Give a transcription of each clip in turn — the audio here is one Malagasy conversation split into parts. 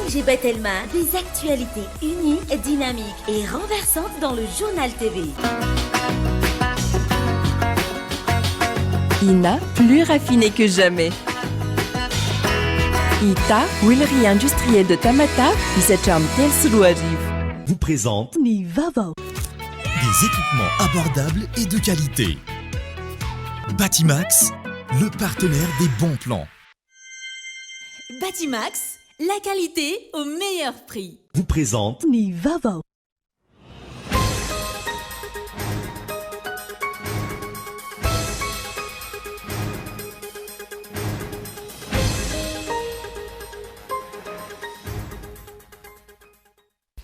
ONG Batelma, des actualités uniques, dynamiques et renversantes dans le Journal TV. Ina, plus raffiné que jamais. Ita, huilerie industrielle de Tamatave, hisatra amin'ny 2003. Vous présente Ny vaovao. Des équipements abordables et de qualité. Batimax, le partenaire des bons plans. Batimax, la qualité au meilleur prix. Vous présente Ny vaovao.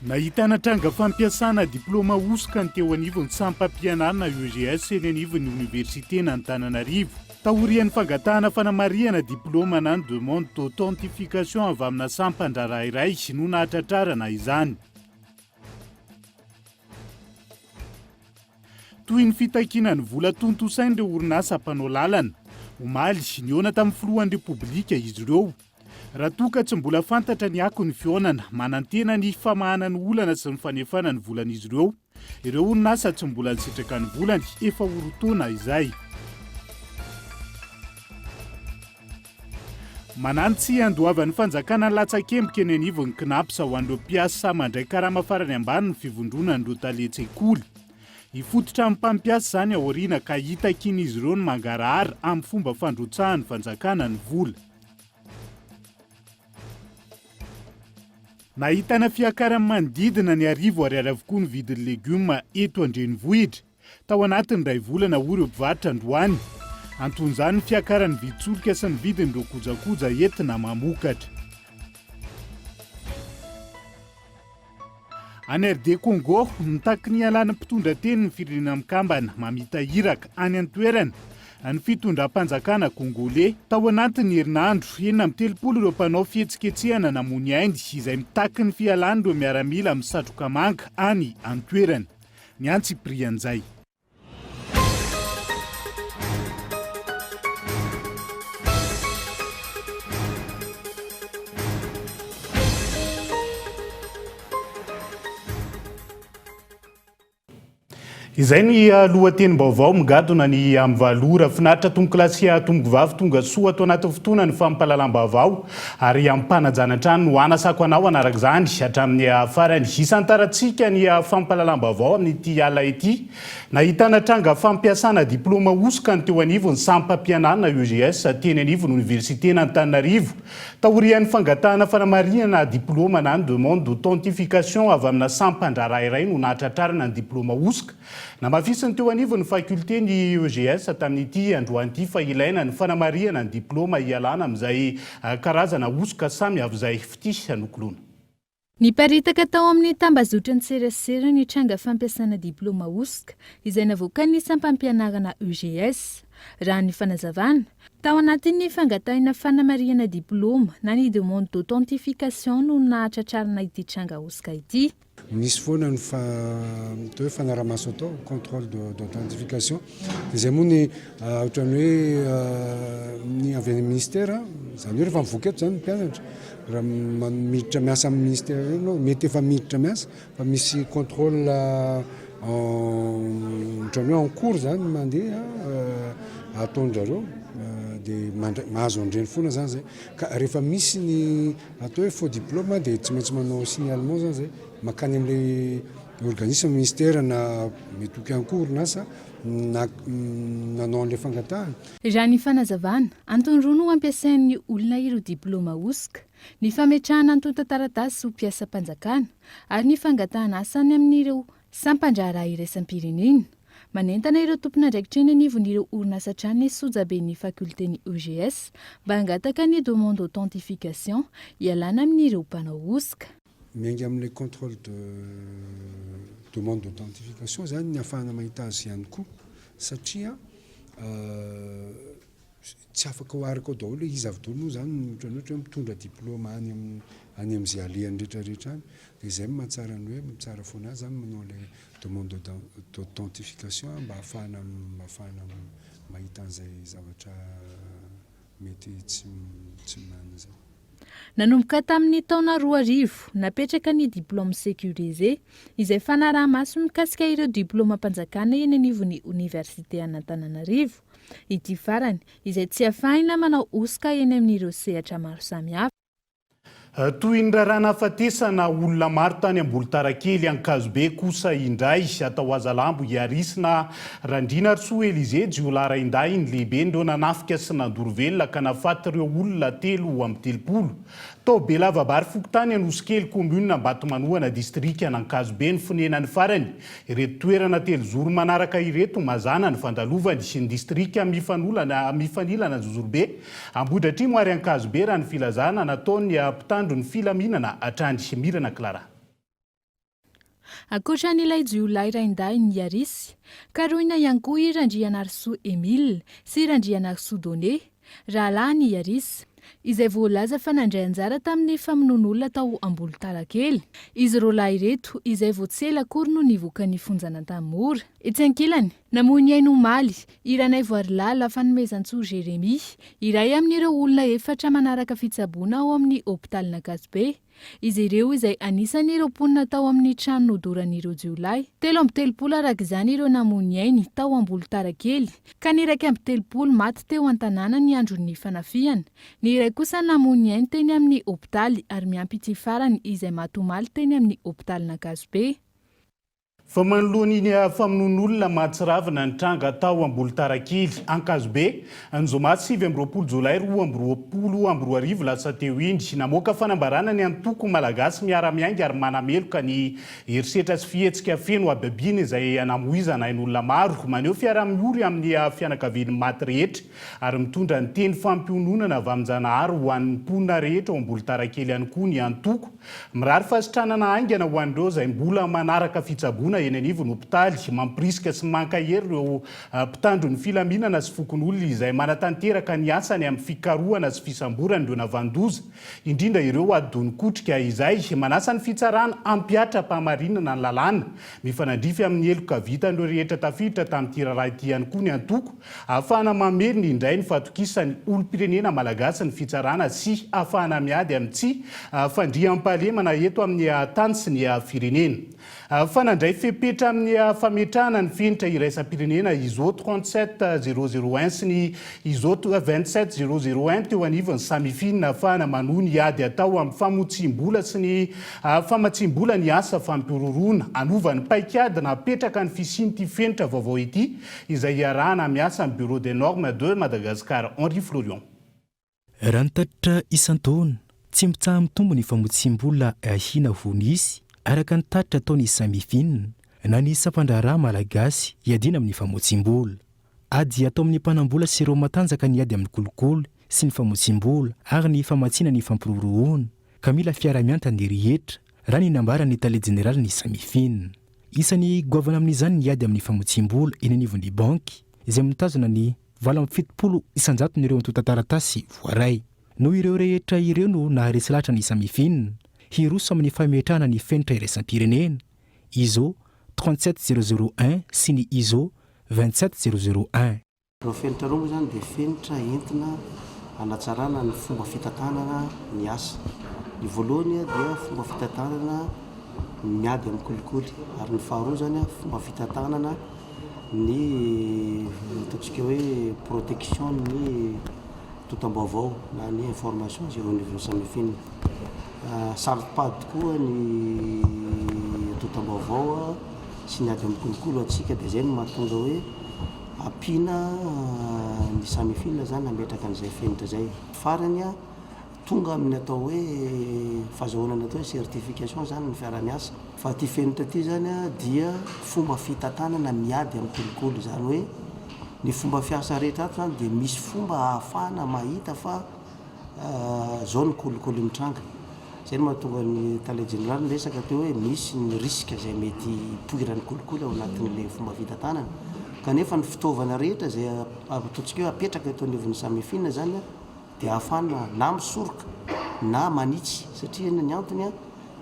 Nahitana tranga fampiasana diplaoma hosoka ny teo anivon'ny sampam-pianarana EGS eny anivon'ny oniversiten'Antananarivo. Taorian'ny fangatahana fanamarihana diplaoma na ny demande d'authentification avy amina sampan-draharaha iray no nahatratrarana izany. Toy ny fitakiana ny vola tontosain'ireo orinasa mpanao lalana. Omaly, nihaona tamin'ny filohan'ny Repoblika izy ireo. Raha toa ka tsy mbola fantatra ny akon'ny fihaonana, manantena ny famahana ny olana sy ny fanefana ny volan'izy ireo ireo orinasa tsy mbola nisitraka ny volany efa ho roa taona izay. Manahy tsy handoavan'ny fanjakana ny latsakemboka eny anivon'ny Cnaps ho an'ireo mpiasa mandray karama farany ambany ny fivondronan'ireo talen-tsekoly. Hifototra amin'ny mpampiasa izany aoriana ka hitakian'izy ireo ny mangarahara amin'ny fomba fandrotsahan'ny fanjakana ny vola. Nahitana fiakarany manodidina ny 1000 ariary avokoa ny vidin'ny legioma eto an-drenivohitra. Tao anatin'ny iray volana, hoy ireo mpivarotra androany. Anton'izany ny fiakaran'ny vidin-tsolika sy ny vidin'ireo kojakoja entina mamokatra. Any RD Congo, mitaky ny hialan'ny mpitondra tenin'ny Firenena Mikambana mamita iraka any an-toerana ny fitondram-panjakana Kongoley. Tao anatin'ny herinandro, 36 ireo mpanao fihetsiketsehana namoy ny ainy izay mitaky ny fialan'ireo miaramila misatroka manga any an-toerana. Ny antsipirian'izay. Izay ny ah, lohatenim-baovao migadona ny amin'ny valo ora. Finaritra tompokolahy sy ah, tompokovavy tonga soa ato anatin'ny fotoana ny fampahalalam-baovao ary amim-panajana hatrany no hanasako anao hanaraka izany hatramin'ny ah, farany. Hisantarantsika ny fampahalalam-baovao amin'ity alina ity. Nahitana tranga fampiasana diplaoma hosoka ny teo anivon'ny sampam-pianarana EGS teny anivon'ny oniversiten'Antananarivo. Taorian'ny fangatahana fanamarihana diplaoma na ny demande d'authentification avy amina sampan-draharaha iray no nahatratrarana ny diplaoma hosoka. Namafisin'ny teo anivon'ny faculté ny EGS tamin'ity androany ity fa ilaina ny fanamarihana ny diplaoma hialana amin'izay karazana hosoka samy avy izay fitia nokoloina. Niparitaka tao amin'ny tambazotran-tserasera ny tranga fampiasana diplaoma hosoka izay navoakan'ny sampam-pianarana EGS. Raha ny fanazavana, tao anatin'ny fangatahina fanamarihana diplaoma na ny demande d'authentification no nahatratrarana ity tranga hosoka ity. Misy foana ny atao hoe fanarahamaso atao, contrôle d'authentification. Dia izay moa ny ohatran'ny hoe ny avy any amin'ny ministera, izany hoe rehefa mivoaka eto izany ny mpianatra, Raha miditra miasa amin'ny ministère ireny ianao, mety efa miditra miasa fa misy contrôle ohatran'ny hoe en cours zany mandeha ataon-dRareo dia mandray mahazo an'ireny foana zany zay. Ka rehefa misy ny atao hoe faux diplôme dia tsy maintsy manao signalement zany zay mankany amin'ilay organisme ministère na mety ho ihany koa orinasa na nanao an'ilay fangatahana. Raha ny fanazavana, antony roa no ampiasain'ny olona ireo diplaoma hosoka, ny fametrahana antontan-taratasy ho mpiasam-panjakana ary ny fangatahana asa any amin'ireo sampan-draharaha iraisam-pirenena. Manentana ireo tompon'andraikitra eny anivon'ireo orinasa hatrany ny sojaben'ny fakiolten'ny EGS mba hangataka ny demande d'authentification hialana amin'ireo mpanao hosoka. Miainga amin'ilay contrôle de demande d'authentification izany ny ahafahana mahita azy ihany koa satria tsy afaka ho araka ao daholo hoe iza avy daholo moa izany no ohatran'ny ohatra hoe mitondra diplôme any amin'ny any amin'izay alehany rehetra rehetra any. Dia izay no mahatsara ny hoe tsara foana azy izany manao ilay demande d'authentification mba ahafahana ahafahana mahita an'izay zavatra mety tsy tsy marina izay. Nanomboka tamin'ny taona 2000, napetraka ny diplôme sécurisé, izay fanaraha-maso mikasika ireo diplaomam-panjakana eny anivon'ny oniversite an'Antananarivo. Ity farany, izay tsy afahina manao hosoka eny amin'ireo sehatra maro samihafa. Toy ny raharaha nahafatesana olona maro tany Ambolitarakely, Ankazobe kosa indray, atao hazalambo i Harisina Randrianarisoa Elysée, jiolahy raindahiny lehiben'ireo nanafika sy nandoro velona ka nahafaty ireo olona 33. Tao Belavabary fokontany Anosikely, commune Ambatomanohana, distrikan'Ankazobe ny fonenany farany. Ireto toerana telozoro manaraka ireto mazàna ny fandalovany, ny distrika mifanolana mifanilana Anjozorobe, Ambohidratrimo ary Ankazobe raha ny filazana nataon'ny mpitandro ny filaminana hatrany. Mirana Clara. Ankoatra an'ilay jiolahy raindahiny Iarisy, karohina ihany koa i Randrianarisoa Emile sy Randrianarisoa Donné, rahalahin'i Iarisy, izay voalaza fa nandray anjara tamin'ny famonoan'olona tao Ambolotarakely. Izy roalahy ireto, izay vao tsy ela akory no nivoaka ny fonjan'Antanimora. Etsy ankilany, namoy ny ainy omaly, i Ranaivoarilala Fanomezantsoa Jérémie, iray amin'ireo olona efatra manaraka fitsaboana ao amin'ny hopitalin'Ankazobe. Izy ireo izay anisan'ireo mponina tao amin'ny trano nodoran'ireo jiolahy. 33 araka izany ireo namoy ny ainy tao Ambolotarakely, ka ny 31 maty teo an-tanàna ny andron'ny fanafihana. Ny iray kosa namoy ny ainy teny amin'ny hopitaly ary miampy ity farany izay maty omaly teny amin'ny hopitalin'Ankazobe. Fa manoloana iny famonoan'olona mahatsiravina nitranga tao Ambolotarakely, Ankazobe, ny zoma 29 jolay 2022 lasa teo iny, namoaka fanambarana ny antoko Malagasy Miara-Miainga ary manameloka ny herisetra sy fihetsika feno habibiana izay namoizana ain'olona maro, maneho fiaraha-miory amin'ny fianakavian'ny maty rehetra ary mitondra ny teny fampiononana avy amin-janahary ho an'ny mponina rehetra ao Ambolotarakely ihany koa ny antoko. Mirary fahasitranana haingana ho an'ireo izay mbola manaraka fitsaboana eny anivon'ny hopitaly. Mampirisika sy mankahery ireo mpitandro ny filaminana sy fokonolona izay manatanteraka ny asany amin'ny fikarohana sy fisamborana ireo navanon-doza, indrindra ireo adonkotrika izay manasa ny fitsarana hampihatra am-pahamarinana ny lalàna. Mifanandrify amin'ny heloka vitan'ireo rehetra tafiditra tamin'ity raharaha ity ihany koa ny antoko Ahafahana mamerina indray ny fahatokisan'ny olom-pirenena malagasy ny fitsarana sy ahafahana miady amin'ny tsy fandriampahalemana eto amin'ny tany sy ny firenena. Fa nandray fepetra amin'ny fametrahana ny fenitra iraisam-pirenena ISO 37001 sy ny ISO 27001 teo anivon'ny Samifin ahafahana manohy ny ady atao amin'ny famotsiam-bola sy ny famatsiam-bola ny asa fampihorohoroana. Hanova ny paikady napetraka ny fisian'ity fenitra vaovao ity izay iarahana miasa amin'ny Bureau des Normes de Madagascar. Henri Florian. Raha ny tatitra isan-taona, tsy mitsaha-mitombo ny famotsiam-bola ahiana ho nisy, araka ny tatitra ataon'ny Samifin, na ny sampandraharaha malagasy iadiana amin'ny famotsiam-bola. Ady atao amin'ny mpanam-bola sy ireo matanjaka ny ady amin'ny kolikoly sy ny famotsiam-bola ary ny famatsiana ny fampirorohoana, ka mila fiaraha-mianta ny rehetra, raha ny nambaran'ny tale jeneralin'ny Samifin. Isan'ny goavana amin'izany ny ady amin'ny famotsiam-bola eny anivon'ny banky, izay mitazona ny 78 isan-jaton'ireo antontan-taratasy voaray. Noho ireo rehetra ireo no naharesy lahatra ny Samifin hiroso amin'ny fametrahana ny fenitra iraisam-pirenena, ISO 37001 sy ny ISO 27001. Ireo fenitra ireo moa izany dia fenitra entina hanatsarana ny fomba fitantanana ny asa. Ny voalohany dia fomba fitantanana miady amin'ny kolikoly ary ny faharoa izany fomba fitantanana ny ataontsika hoe protection ny tontam-baovao na ny information izay eo anivon'ny Samifin. Saro-pady tokoa ny tontam-baovao sy ny ady amin'ny kolikoly ho antsika dia izay no mahatonga hoe Ampiana ny Samifin izany hametraka an'izay fenitra izay. Farany, tonga amin'ny atao hoe fahazahoana ny atao hoe certification izany ny fiaraha-miasa. Fa ity fenitra ity izany dia fomba fitantanana miady amin'ny kolikoly. Izany hoe ny fomba fiasa rehetra ato izany dia misy fomba ahafahana mahita fa Zao ny kolikoly mitranga. Zay no mahatonga ny tale jeneraly niresaka teo hoe misy ny risque izay mety hipoiran'ny kolikoly ao anatin'ilay fomba fitantanana. Kanefa ny fitaovana rehetra izay ataontsika hoe apetraka eto anivon'ny Samifin izany dia ahafahana na misoroka na manitsy satria inona ny antony,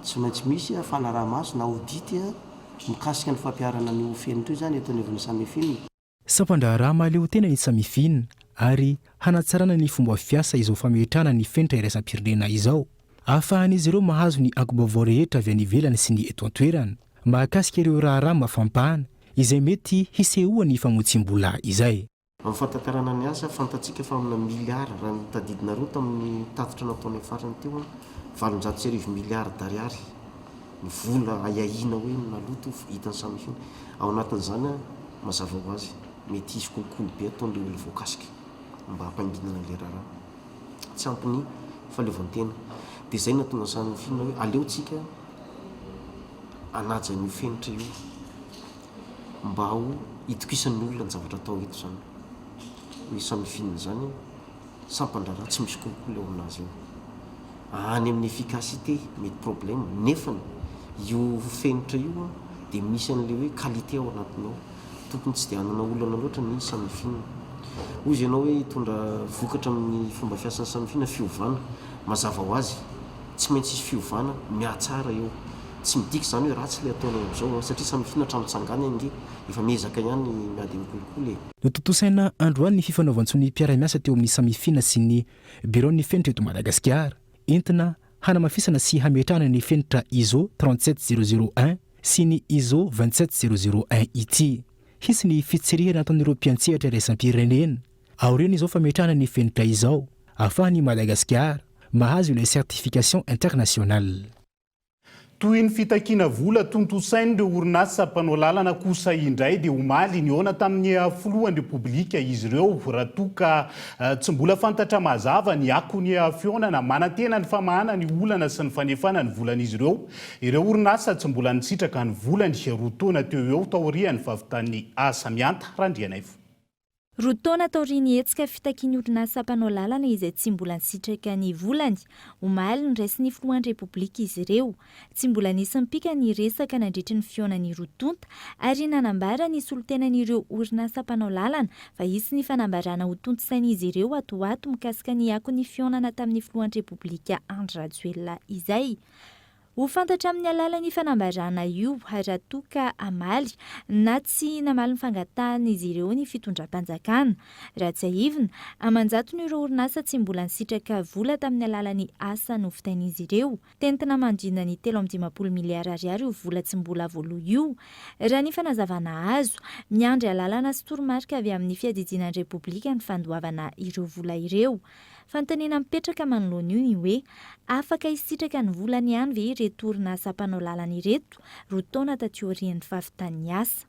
tsy maintsy misy fanaraha-maso na audit mikasika ny fampiharana an'io fenitra io izany eto anivon'ny Samifin. Sampan-draharaha mahaleotena ny Samifin ary hanatsarana ny fomba fiasa izao fametrahana ny fenitra iraisam-pirenena izao. Ahafahan'izy ireo mahazo ny angom-baovao rehetra avy any ivelany sy ny eto an-toerana mahakasika ireo raharaha mafampana izay mety hisehoan'ny famotsiam-bola izay. Amin'ny fahatanterahana ny asa, fantatsika fa amina miliara, raha ny tadidinareo tamin'ny tatitra nataonay farany teo, 1800 miliara d'ariary ny vola ahiahiana hoe naloto hitan'ny Samifin. Ao anatin'izany, mazava ho azy, mety hisy kolikoly be ataon'ireo olona voakasika mba hampanginana ilay raharaha. Tsy ampy ny fahaleovantena. Dia izay no nahatonga ny Samifin hoe aleontsika hanaja an'io fenitra io. Mba ho itokisan'ny olona ny zavatra atao eto izany. Hoe samy finina izany, sampan-draharaha tsy misy kolikoly ao aminazy io. Any amin'ny efficacité mety problème, nefany io fenitra io dia misy an'ilay hoe qualité ao anatiny ao. Tokony tsy dia hanana olana loatra ny samy finina. Hoy izy ianao hoe hitondra vokatra amin'ny fomba fiasan'ny samy finina fiovana. Mazava ho azy, tsy maintsy hisy fiovana mihatsara eo. Tsy midika izany hoe ratsy ilay ataonao amin'izao an, satria samy mifina hatramin'ny tsangany ange, efa miezaka ihany miady amin'ny kolikoly e. Notontosaina androany ny fifanaovan-tsonia mpiara-miasa teo amin'ny Samifina sy ny Biraon'ny fenitra eto Madagasikara, entina hanamafisana sy hametrahana ny fenitra Iso 37001 sy ny Iso 27001 ity. Hisy ny fitsirihana ataon'ireo mpiantsehatra iraisam-pirenena aorian'izao fametrahana ny fenitra izao, ahafahan'i Madagasikara mahazo ilay certification internationale. Toy ny fitakiana vola tontosain'ireo orinasa mpanao lalana kosa indray dia omaly nihaona tamin'ny filohan'ny Repoblika izy ireo raha toa ka tsy mbola fantatra mazava ny akon'ny fihaonana. Manantena ny famahana ny olana sy ny fanefana ny volan'izy ireo ireo orinasa tsy mbola nisitraka ny volany roa taona teo ho eo taorian'ny fahavitan'ny asa mihanta. Randrianaivo. Roa taona taorian'ny hetsika fitakian'ny orinasa mpanao lalana izay tsy mbola nisitraka ny volany, omaly noraisin'ny filohan'ny Repoblika izy ireo. Tsy mbola nisy nipika ny resaka nandritry ny fihaonan'ny roa tonta ary nanambara ny solontenan'ireo orinasa mpanao lalana fa hisy ny fanambarana hotontosain'izy ireo ato ho ato mikasika ny akon'ny fihaonana tamin'ny filohan'ny Repoblika Andry Rajoelina izay Ho fantatra amin'ny alalan'ny fanambarana io raha toa ka hamaly na tsy namaly ny fangatahan'izy ireo ny fitondram-panjakana. Raha tsiahivina, aman-jatony ireo orinasa tsy mbola nisitraka vola tamin'ny alalan'ny asa novitain'izy ireo. Tentina manodidina ny 53 miliara ariary io vola tsy mbola voaloa io, raha ny fanazavana azo. Miandry alalana sy toromarika avy amin'ny fiadidiana ny Repoblika ny fandoavana ireo vola ireo. Fanontaniana mipetraka manoloana io ny hoe, afaka hisitraka ny volany ihany ve ireto orinasa mpanao lalana ireto roa taona taty aorian'ny fahavitan'ny asa?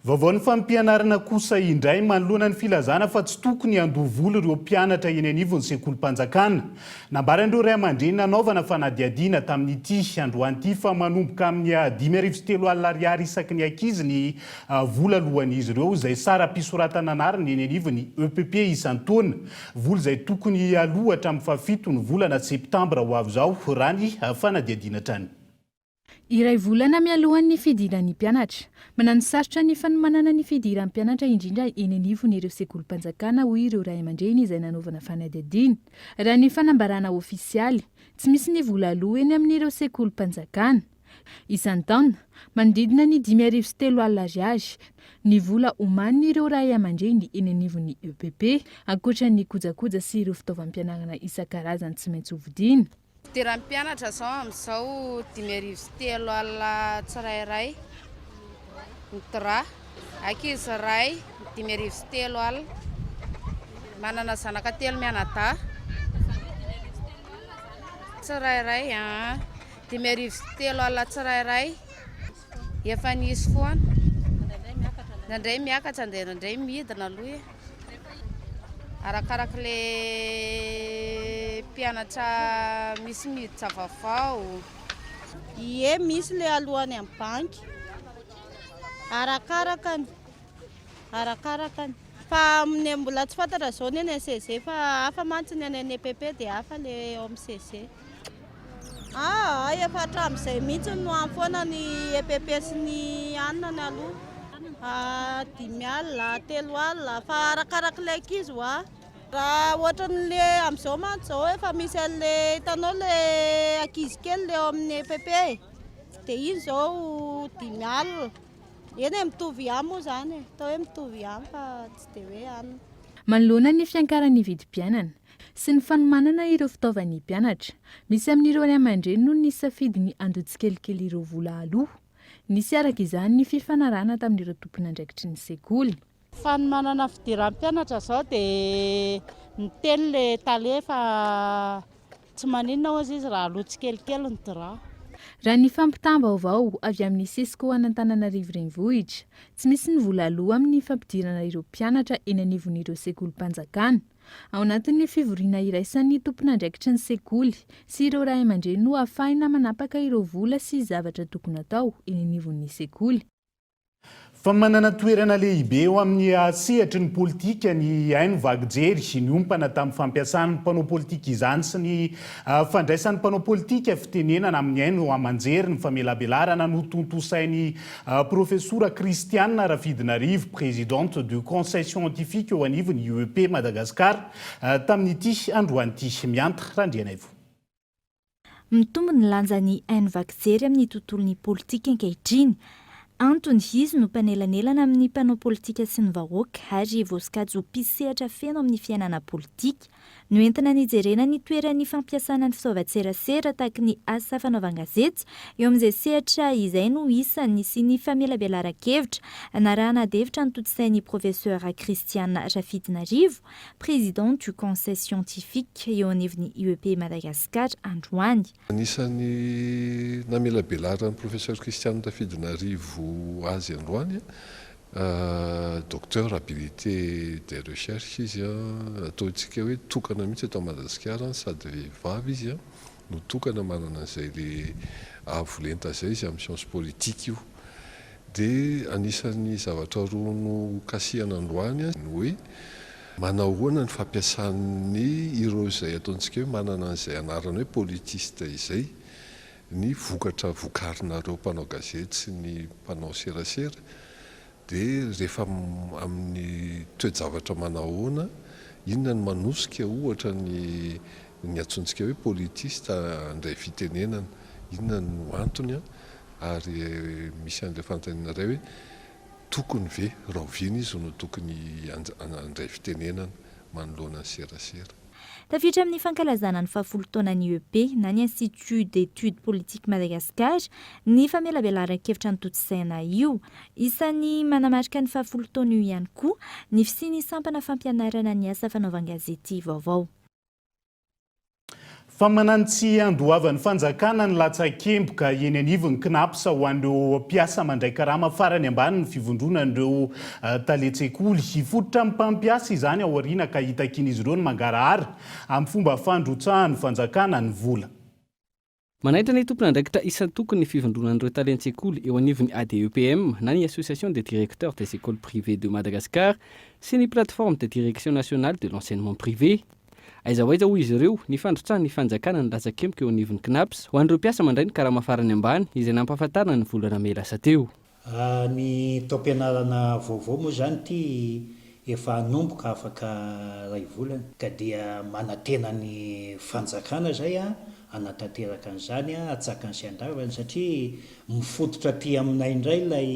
Vaovaon'ny fampianarana kosa indray manoloana ny filazana fa tsy tokony handoa vola ireo mpianatra eny anivon'ny sekolim-panjakana. Nambaran'ireo ray aman-dreny nanaovana fanadihadiana tamin'ity androany ity fa manomboka amin'ny 3005 ariary isaky ny ankizy ny Vola alohan'izy ireo izay saram-pisoratana anarana eny anivon'ny EPP isan-taona. Vola izay tokony hialoha hatramin'ny fahafito ny volana septambra ho avy izao, raha ny fanadihadiana hatrany. Iray volana mialohan'ny fidiran'ny mpianatra. Mananosarotra ny fanomanana ny fidiran'ny mpianatra indrindra eny anivon'ireo sekolim-panjakana hoy ireo ray aman-dreny izay nanaovana fanadihadiana. Raha ny fanambarana ofisialy, tsy misy ny vola aloa eny amin'ireo sekolim-panjakana. Isan-taona, manodidina ny 3005 ariary ny vola omanin'ireo ray aman-dreny eny anivon'ny EPP, ankoatra ny kojakoja sy ireo fitaovam-pianarana isan-karazany tsy maintsy hovidiana. Fidiran'ny mpianatra izao amin'izao 3005 tsirairay ny drap. Ankizy iray 3005. Manana zanaka telo mianadahy tsirairay. 3005 tsirairay efa nisy foana, indraindray miakatra dia indraindray midina aloha e, arakarak'le mpianatra misy miditra vaovao. Ie misy le aloha any amin'ny banky, arakarakany, arakarakany. Fa amin'ny mbola tsy fantatra zao ny any CG fa hafa mantsy ny any EPP dia hafa le ao amin'ny CG. Aa efa hatramin'izay mihitsy no any foana ny EPP sy ny anona ny aloha. 50 alina, 30 alina fa arakarak'ilay ankizy hoa. Raha ohatran'le amin'izao mantsy izao efa misy an'le hitanao le ankizy kely le ao amin'ny EPP e, dia iny izao 50 alina. Eny e, mitovy ihany moa izany e, atao hoe mitovy ihany fa tsy dia hoe anona. Manoloana ny fiankaran'ny vidim-piainana. sy ny fanomanana ireo fitaovan'ny mpianatra. Misy amin'ireo ray aman-dreny no nisafidy ny handoa tsikelikely ireo vola aloha. Nisy araka izany ny fifanarahana tamin'ireo tompon'andraikitry ny sekoly. Fanomanana fidiran'ny mpianatra izao dia miteny ilay tale fa tsy maninona hozy izy raha aloa tsikelikely ny drap. Raha ny fampitam-baovao avy amin'ny Cisco an'Antananarivo Renivohitra, tsy misy ny vola aloa amin'ny fampidirana ireo mpianatra eny anivon'ireo sekolim-panjakana. Ao anatin'ny fivoriana iraisan'ny tompon'andraikitry ny sekoly sy ireo ray aman-dreny no ahafahina manapaka ireo vola sy zavatra tokony atao eny anivon'ny sekoly. Fa manana toerana lehibe eo amin'ny sehatry ny politika ny haino vaky jery. Niompana tamin'ny fampiasan'ny mpanao politika izany sy ny fandraisan'ny mpanao politika fitenenana amin'ny haino aman-jery ny famelabelarana notontosain'i Profesora Christiane Rafidinarivo, Présidente du Conseil scientifique eo anivon'ny IEP Madagascar, tamin'ity androany ity. Mianta Randrianaivo. Mitombo ny lanjan'ny haino vaky jery amin'ny tontolon'ny politika ankehitriny. Antony, izy no mpanelanelana amin'ny mpanao politika sy ny vahoaka ary voasokajy ho mpisehatra feno amin'ny fiainana politika. Noentina nijerena ny toeran'ny fampiasana ny fitaovan-tserasera tahaky ny asa fanaovan-gazety eo amin'izay sehatra izay no isan'ny sy ny famelabelaran-kevitra narahana adihevitra notontosain'ny Professeur Christian Rafidinarivo Président du Conseil scientifique eo anivon'ny IEP Madagascar androany. Anisan'ny namelabelaran'ny Professeur Christian Rafidinarivo azy androany, Docteur habilité des recherches izy, ataontsika hoe tokana mihitsy eto Madagasikara sady vehivavy izy no tokana manana an'izay le avo lenta izay izy amin'ny science politique io. Dia anisan'ny zavatra roa nokasihana androany ny hoe manahoana ny fampiasan'ny ireo izay ataontsika hoe manana an'izay anarana hoe politiste izay ny vokatra vokarinareo mpanao gazety sy ny mpanao serasera dia rehefa amin'ny toe-javatra manahoana, inona no manosika ohatra ny ny antsointsika hoe politiste handray fitenenana, inona no antony Ary misy an'ilay fanontaniana iray hoe tokony ve, rahoviana izy no tokony handray fitenenana manoloana ny serasera? Tafiditra amin'ny fankalazana ny fahafolo taonan'ny IEP na ny Institut d'Etudes Politiques Madagascar ny famelabelaran-kevitra notontosaina io. Isan'ny manamarika ny fahafolo taona io ihany koa ny fisian'ny sampana fampianarana ny asa fanaovan-gazety vaovao. Fa manano tsy andoavan'ny fanjakana ny latsakemboka eny anivon'ny Cnaps ho an'ireo mpiasa mandray karama farany ambany ny fivondronan'ireo talen-tsekoly. Hifototra amin'ny mpampiasa izany aoriana ka hitakian'izy ireo ny mangarahara amin'ny fomba fandrotsahan'ny fanjakana ny vola. Manaitra ny tompon'andraikitra isan-tokony ny fivondronan'ireo talen-tsekoly eo anivon'ny ADEPM na ny Association des Directeurs des Ecoles Privées de Madagascar sy ny Plateforme de Direction Nationale de l'Enseignement Privé. Aiza ho aiza hoy izy ireo ny fandrotsahan'ny fanjakana ny latsakemboka eo anivon'ny Cnaps ho an'ireo mpiasa mandray ny karama farany ambany izay nampahafantarina ny volana mey lasa teo. Ny taom-pianarana vaovao moa izany ity efa hanomboka afaka iray volana ka dia manantena ny fanjakana izay hanatanteraka an'izany antsakany sy andavany satria mifototra aty aminay indray ilay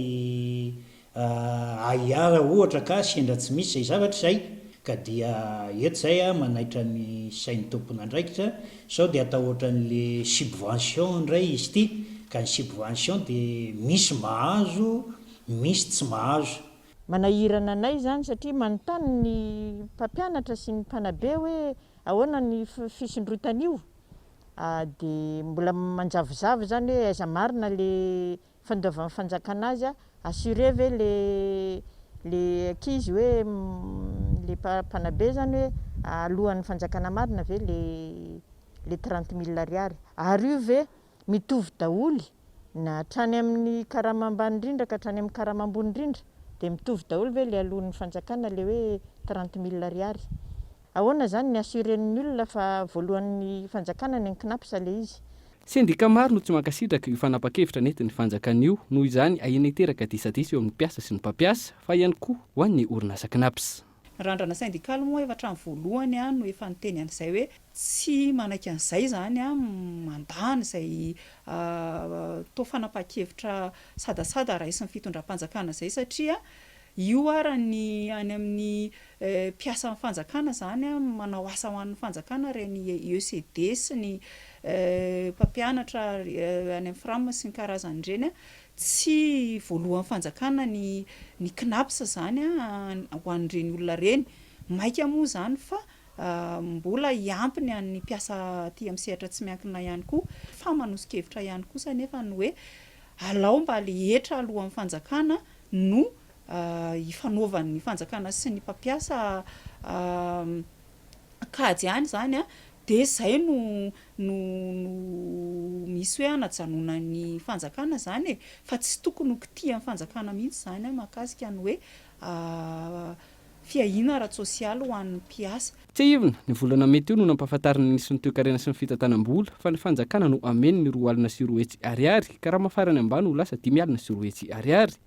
Ahiahy raha ohatra ka sendra tsy misy izay zavatra izay, ka dia eto izay manaitra ny sain'ny tompon'andraikitra sao dia atao ohatran'le subvention indray izy ity, ka ny subvention dia misy mahazo, misy tsy mahazo. Manahirana anay izany satria manontany ny mpampianatra sy ny mpanabe hoe ahoana ny fisondrotan'io dia mbola manjavozavo izany hoe aiza marina le fandoavan'ny fanjakana azy a, assurer ve le le ankizy hoe le mpanabe zany hoe alohan'ny fanjakana marina ve le le 30 mille ariary ary io ve mitovy daholo na hatrany amin'ny karama ambany indrindra ka hatrany amin'ny karama ambony indrindra dia mitovy daholo ve le alohan'ny fanjakana le hoe 30 mille ariary ahoana zany ny assurer-n'ny olona fa voalohan'ny fanjakana ny an'i-cnaps le izy Sendika maro no tsy mankasitraka io fanapan-kevitra nentin'ny fanjakana io, noho izany ahiana hiteraka disadisa eo amin'ny mpiasa sy ny mpampiasa, fa ihany koa ho an'ny orinasa Cnaps. Ny randrana sendikaly moa efa hatramin'ny voalohany no efa niteny an'izay hoe tsy manaiky an'izay izany, mandà an'izay toa fanapahan-kevitra sadasada raisin'ny fitondram-panjakana izay satria. Io ara ny any amin'ny mpiasan'ny fanjakana izany, manao asa ho an'ny fanjakana ireny ECD sy ny mpampianatra any amin'ny Fram sy ny karazany ireny. Tsy voalohan'ny fanjakana ny ny Cnaps izany ho an'ireny olona ireny. Maika moa izany fa mbola hiampy ny an'ny mpiasa aty amin'ny sehatra tsy miankina ihany koa. Fa manoso-kevitra ihany kosa anefa ny hoe alao mba le hetra alohan'ny fanjakana no ifanaovan'ny fanjakana sy ny mpampiasa kajy ihany izany dia izay no no no misy hoe hanajanonan'ny fanjakana izany e! Fa tsy tokony ho kitihan'ny fanjakana mihitsy izany mahakasika ny hoe fiahiana ara-tsosialy ho an'ny mpiasa. Tsiahivina, ny volana mey teo no nampahafantarin'ny minisitry ny Toekarena sy ny Fitantanam-bola fa ny fanjakana no hameno ny 220 ariary, karama farany ambany ho lasa 250 ariary.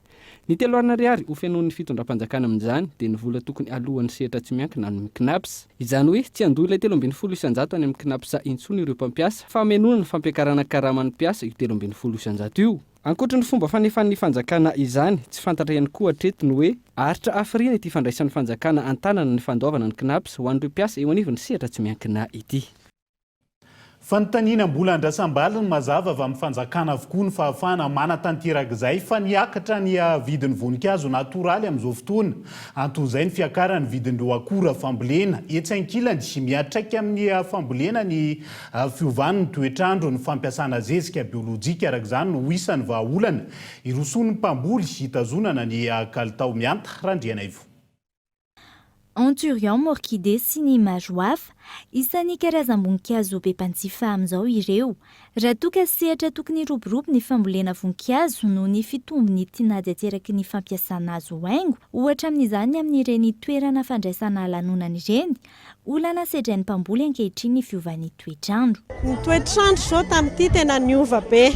Ny 30 ariary ho fenoin'ny fitondram-panjakana amin'izany dia ny vola tokony haloan'ny sehatra tsy miankina any amin'ny Cnaps. Izany hoe tsy handoa ilay 13% any amin'ny Cnaps intsony ireo mpampiasa fa hamenoana ny fampiakarana karaman'ny mpiasa io 13% io. Ankoatry ny fomba fanefan'ny fanjakana izany, tsy fantatra ihany koa hatreto ny hoe haharitra hafiriana ity fandraisan'ny fanjakana an-tanana ny fandoavana ny Cnaps ho an'ireo mpiasa eo anivon'ny sehatra tsy miankina ity. Fanontaniana mbola andrasam-baliny mazava avy amin'ny fanjakana avokoa ny fahafahana manatanteraka izay fa niakatra ny vidin'ny voninkazo natoraly amin'izao fotoana. Anton'izay ny fiakaran'ny vidin'ireo akora fambolena. Etsy ankilany, miantraika amin'ny fambolena ny fiovan'ny toetr'andro ny fampiasana zezika biolojika araka izany no isan'ny vahaolana irosoan'ny mpamboly hitazonana ny kalitao Mianta Randrianaivo. Anthurium, orchidée sy ny maro hafa. Isan'ny karazam-boninkazo be mpanjifa amin'izao ireo. Raha toa ka sehatra tokony hiroborobo ny fambolena voninkazo noho ny fitombon'ny tinady ateraky ny fampiasana azy ho haingo, ohatra amin'izany ny amin'ireny toerana fandraisana lanonana ireny, Olana sedrain'ny mpamboly ankehitriny ny fiovan'ny toetr'andro. Ny toetr'andro izao tamin'ity tena niova be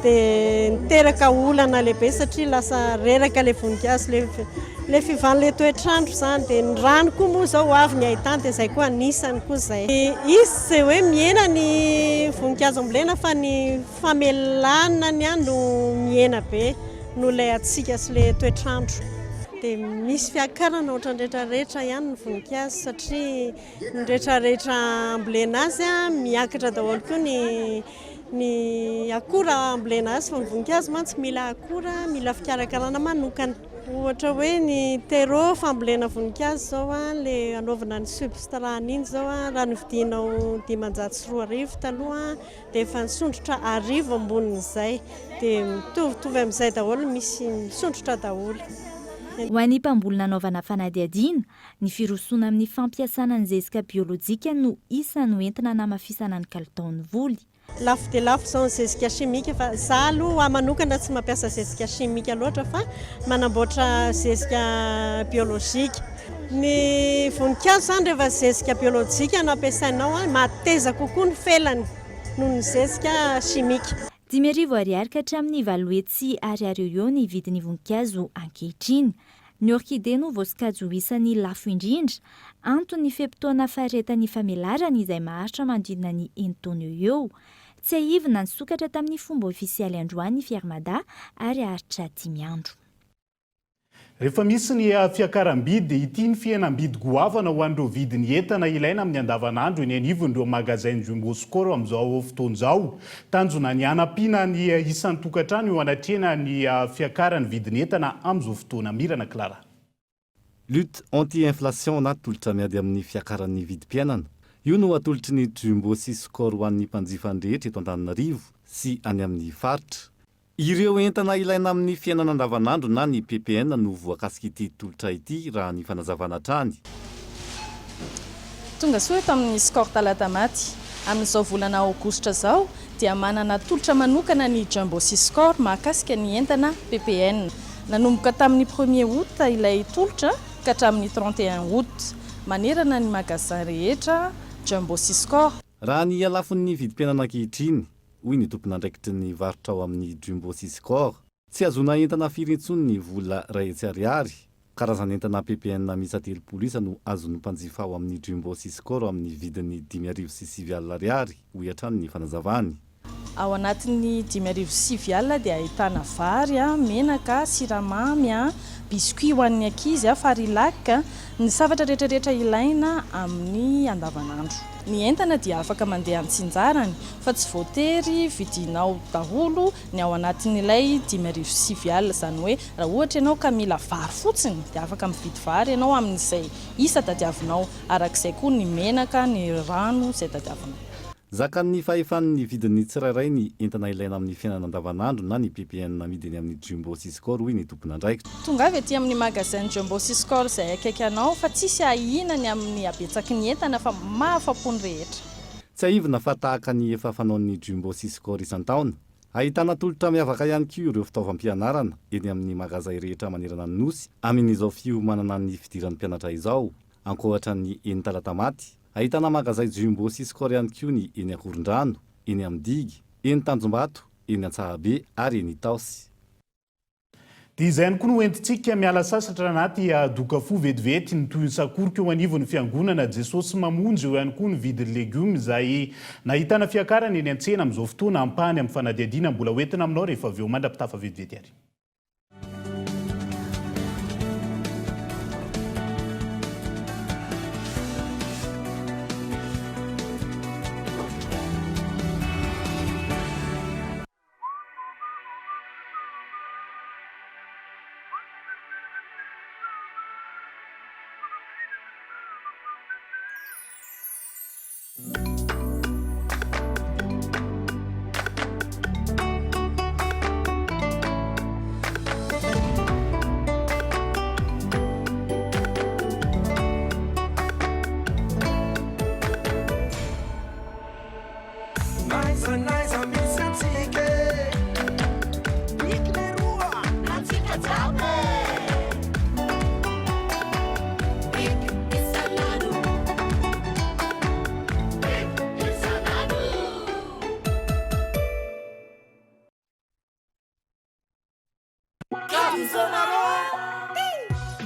dia niteraka olana lehibe satria lasa reraka ilay voninkazo, ilay fiovan'ilay toetr'andro izany dia ny rano koa moa izao ho avy ny haitany dia izay koa anisany koa izay. Izy tsy hoe mihena ny voninkazo ambolena fa ny famelanany ihany no mihena be noho ilay hatsiaka sy ilay toetr'andro. Dia misy fiakarana ohatran'ny rehetra rehetra ihany ny voninkazo satria ny rehetra rehetra ambolena azy miakatra daholo koa ny ny akora ambolena azy fa ny voninkazo mantsy mila akora, mila fikarakarana manokana. Ohatra hoe ny terreau fambolena voninkazo izao ilay anaovana ny substrat an'iny izao raha novidianao 2500 taloha dia efa nisondrotra 1000 ambonin'izay dia mitovitovy amin'izay daholo misy misondrotra daholo. Ho an'ny mpamboly nanaovana fanadihadiana, ny firosoana amin'ny fampiasana ny zezika biolojika no isan'ny hoentina hanamafisana ny kalitaon'ny voly. Lafo dia lafo izao ny zezika chimique fa za aloha ho ahy manokana tsy mampiasa zezika chimique loatra fa manamboatra zezika biolojika. Ny voninkazo izany rehefa zezika biolojika no ampiasainao, mateza kokoa ny felany noho ny zezika chimique. 5000 ariary ka hatramin'ny 800 ariary eo ho eo ny vidin'ny voninkazo ankehitriny. Ny orchidée no voasokajy ho isan'ny lafo indrindra, antony ny fe-potoana faharetan'ny famelarany izay maharitra manodidina ny enin-taona eo ho eo. Tsiahivina, nisokatra tamin'ny fomba ofisialy androany ny Fier Mada ary haharitra dimy andro. Rehefa misy ny fiakaram-bidy, ity ny fihenam-bidy goavana ho an'ireo vidin'ny entana ilaina amin'ny andavanandro eny anivon'ireo magazay Jumbo Score amin'izao fotoana izao. Tanjona ny hanampiana ny isan-tokantrano eo anatrehana ny fiakaran'ny vidin'entana amin'izao fotoana. Mirana Clara. Lutte anti-inflation na tolotra miady amin'ny fiakaran'ny vidim-piainana. Io no atolotry ny Jumbo sy Score ho an'ny mpanjifany rehetra eto Antananarivo sy any amin'ny faritra. Ireo entana ilaina amin'ny fiainana andavanandro na ny ppn no voakasik'ity tolotra ity raha ny fanazavana hatrany. Tonga soa eto amin'ny Score Talatamaty. Amin'izao volana aogositra izao dia manana tolotra manokana ny Jumbo sy Score mahakasika ny entana ppn. Nanomboka tamin'ny premier août ilay tolotra ka hatramin'ny 31 août. Manerana ny magasin rehetra Jumbo sy Score. Raha ny halafon'ny vidim-piainana ankehitriny, hoy ny tompon'andraikitry ny varotra ao amin'ny Jumbo sy Score. Tsy ahazoana entana firy intsony ny vola 100 ariary. Karazan'entana ppn miisa 30 isa no azon'ny mpanjifa ao amin'ny Jumbo sy Score amin'ny vidiny 9009 ariary, hoy hatrany ny fanazavany. Ao anatin'ny 9009 dia ahitana vary, menaka, siramamy, biscuit ho an'ny ankizy, farilac, ny zavatra rehetra rehetra ilaina amin'ny andavanandro. Ny entana dia afaka mandeha antsinjarany fa tsy voatery vidianao daholo ny ao anatin'ilay 905 alina. Izany hoe raha ohatra ianao ka mila vary fotsiny dia afaka mividy vary ianao amin'izay isa tadiavinao. Arak'izay koa ny menaka, ny rano izay tadiavinao. Zakan'ny fahefan'ny vidin'ny tsirairay ny entana ilaina amin'ny fiainana andavanandro na ny ppn amidy eny amin'ny Jumbo sy Score hoy ny tompon'andraikitra. Tongava ety amin'ny magasin Jumbo sy Score izay akaiky anao fa tsisy ahiana ny amin'ny habetsaky ny entana fa mahafapo ny rehetra. Tsiahivina fa tahaka ny efa fanaon'ny Jumbo sy Score isan-taona, ahitana tolotra miavaka ihany koa ireo fitaovam-pianarana eny amin'ny magazay rehetra manerana ny Nosy amin'izao fiomanana ny fidiran'ny mpianatra izao. Ankoatra ny eny Talatamaty, ahitana magazay Jumbo sy Score ihany koa ny eny Ankorondrano, eny amin'ny Digy, eny Tanjombato, eny Antsahabe ary eny Itaosy. Dia izay ihany koa no hoentintsika miala sasatra anaty doka fo vetivety ny tohin'ny sakoroka eo anivon'ny fiangonana Jesosy Mamonjy, eo ihany koa ny vidin'ny legioma izay nahitana fiakarana eny an-tsena amin'izao fotoana, ampahany amin'ny fanadihadiana mbola hoentina aminao rehefa avy eo mandra-pitafa vetivety ary.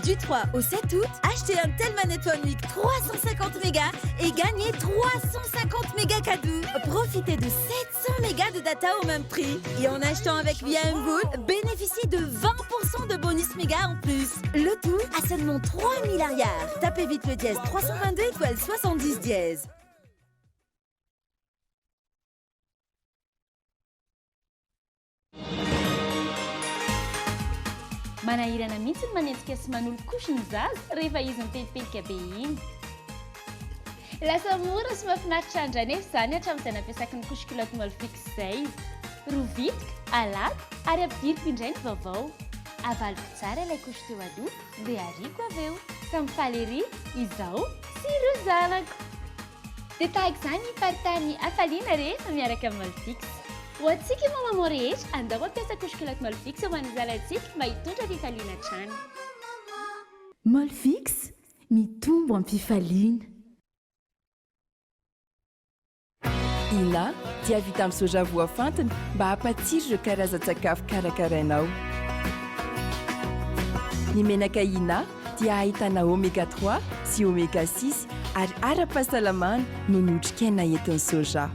Du 3 au 7 août, achetez un Telma Netphone Week 350 mégas et gagnez 350 mégas cadeaux. Profitez de 700 mégas de data au même prix. Et en achetant avec Via Mvola, bénéficiez de 20% de bonus mégas en plus. Le tout à seulement 3000 ariary. Tapez vite le dièse 322 étoile 70 dièse. Manahirana mihitsy ny manenjika sy manolo couche ny zaza rehefa izy mipelipelika be iny. Lasa mora sy mahafinaritra indray anefa izany hatramin'izay nampiasako ny couche culotte Molfix izay. Rovitiko, alako ary ampidiriko indray ny vaovao. Avaloko tsara ilay couche teo aloha dia ariako avy eo. Samy faly ery izaho sy ireo zanako. Dia tahaka izany ny hiparitahan'ny hafaliana rehefa miaraka amin'ny Molfix. Ho antsika moa maman rehetra, andao hampiasa couche culotte Molfix ho an'ny zanantsika mba hitondra fifaliana hatrany. Molfix, mitombo am-pifaliana. Ina dia vita amin'ny soja voafantina mba hampatsiro ireo karazan-tsakafo karakarainao. Ny menaka Ina dia ahitana oméga trois sy oméga six ary ara-pahasalamana noho ny otrikaina entin'ny soja.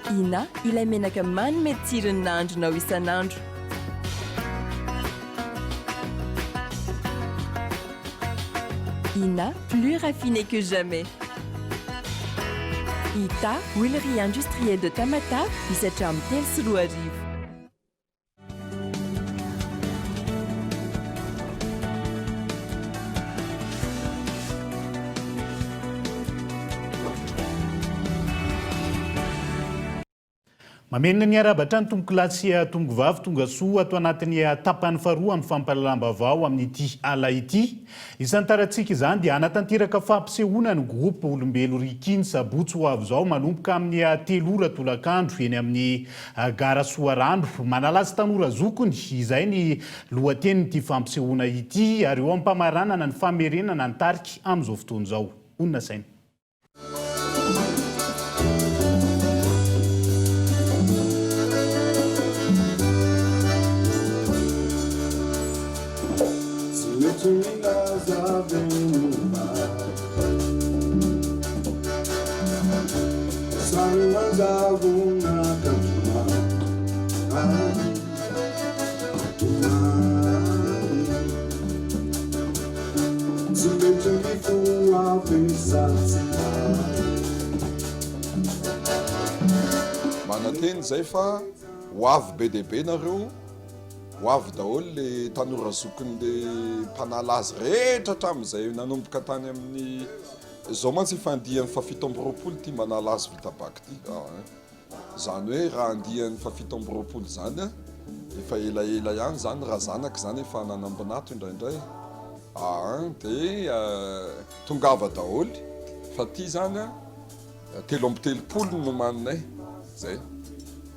Ina ilay menaka manome tsiro ny nahandronao isan'andro. Ina, plus raffiné que jamais. Ita, Huilerie industrielle de Tamatave, misy hatramin'ny 2003. Mamerina ny arahaba hatrany tompokolahy sy tompokovavy tonga soa ato anatin'ny tapany faharoa amin'ny fampahalalam-baovao amin'ity ala ity. Isantarantsika izany dia hanatanteraka fampisehoana ny groupe Olombelo Ricky ny sabotsy ho avy izao manomboka amin'ny 3 ora tolakandro eny amin'ny gara Soarano. Manalazy tanora zokiny izay ny lohatenin'ity fampisehoana ity ary eo am-pamaranana ny famerenana ny tarika amin'izao fotoana izao. Honina saina. Manantena izay fa ho avy be dia be nareo, ho avy daholo le tanora zokiny le mpanala azy rehetra hatramin'izay nanomboka tany amin'ny, izao mantsy efa andiany fahafito amby 20 ity manala azy vita bac ity ah. Izany hoe raha andiany faha 27 izany an, efa elaela ihany izany raha zanaka izany efa nanambinato indraindray aa dia tongava daholo fa ity izany an 33 no nomaninay izay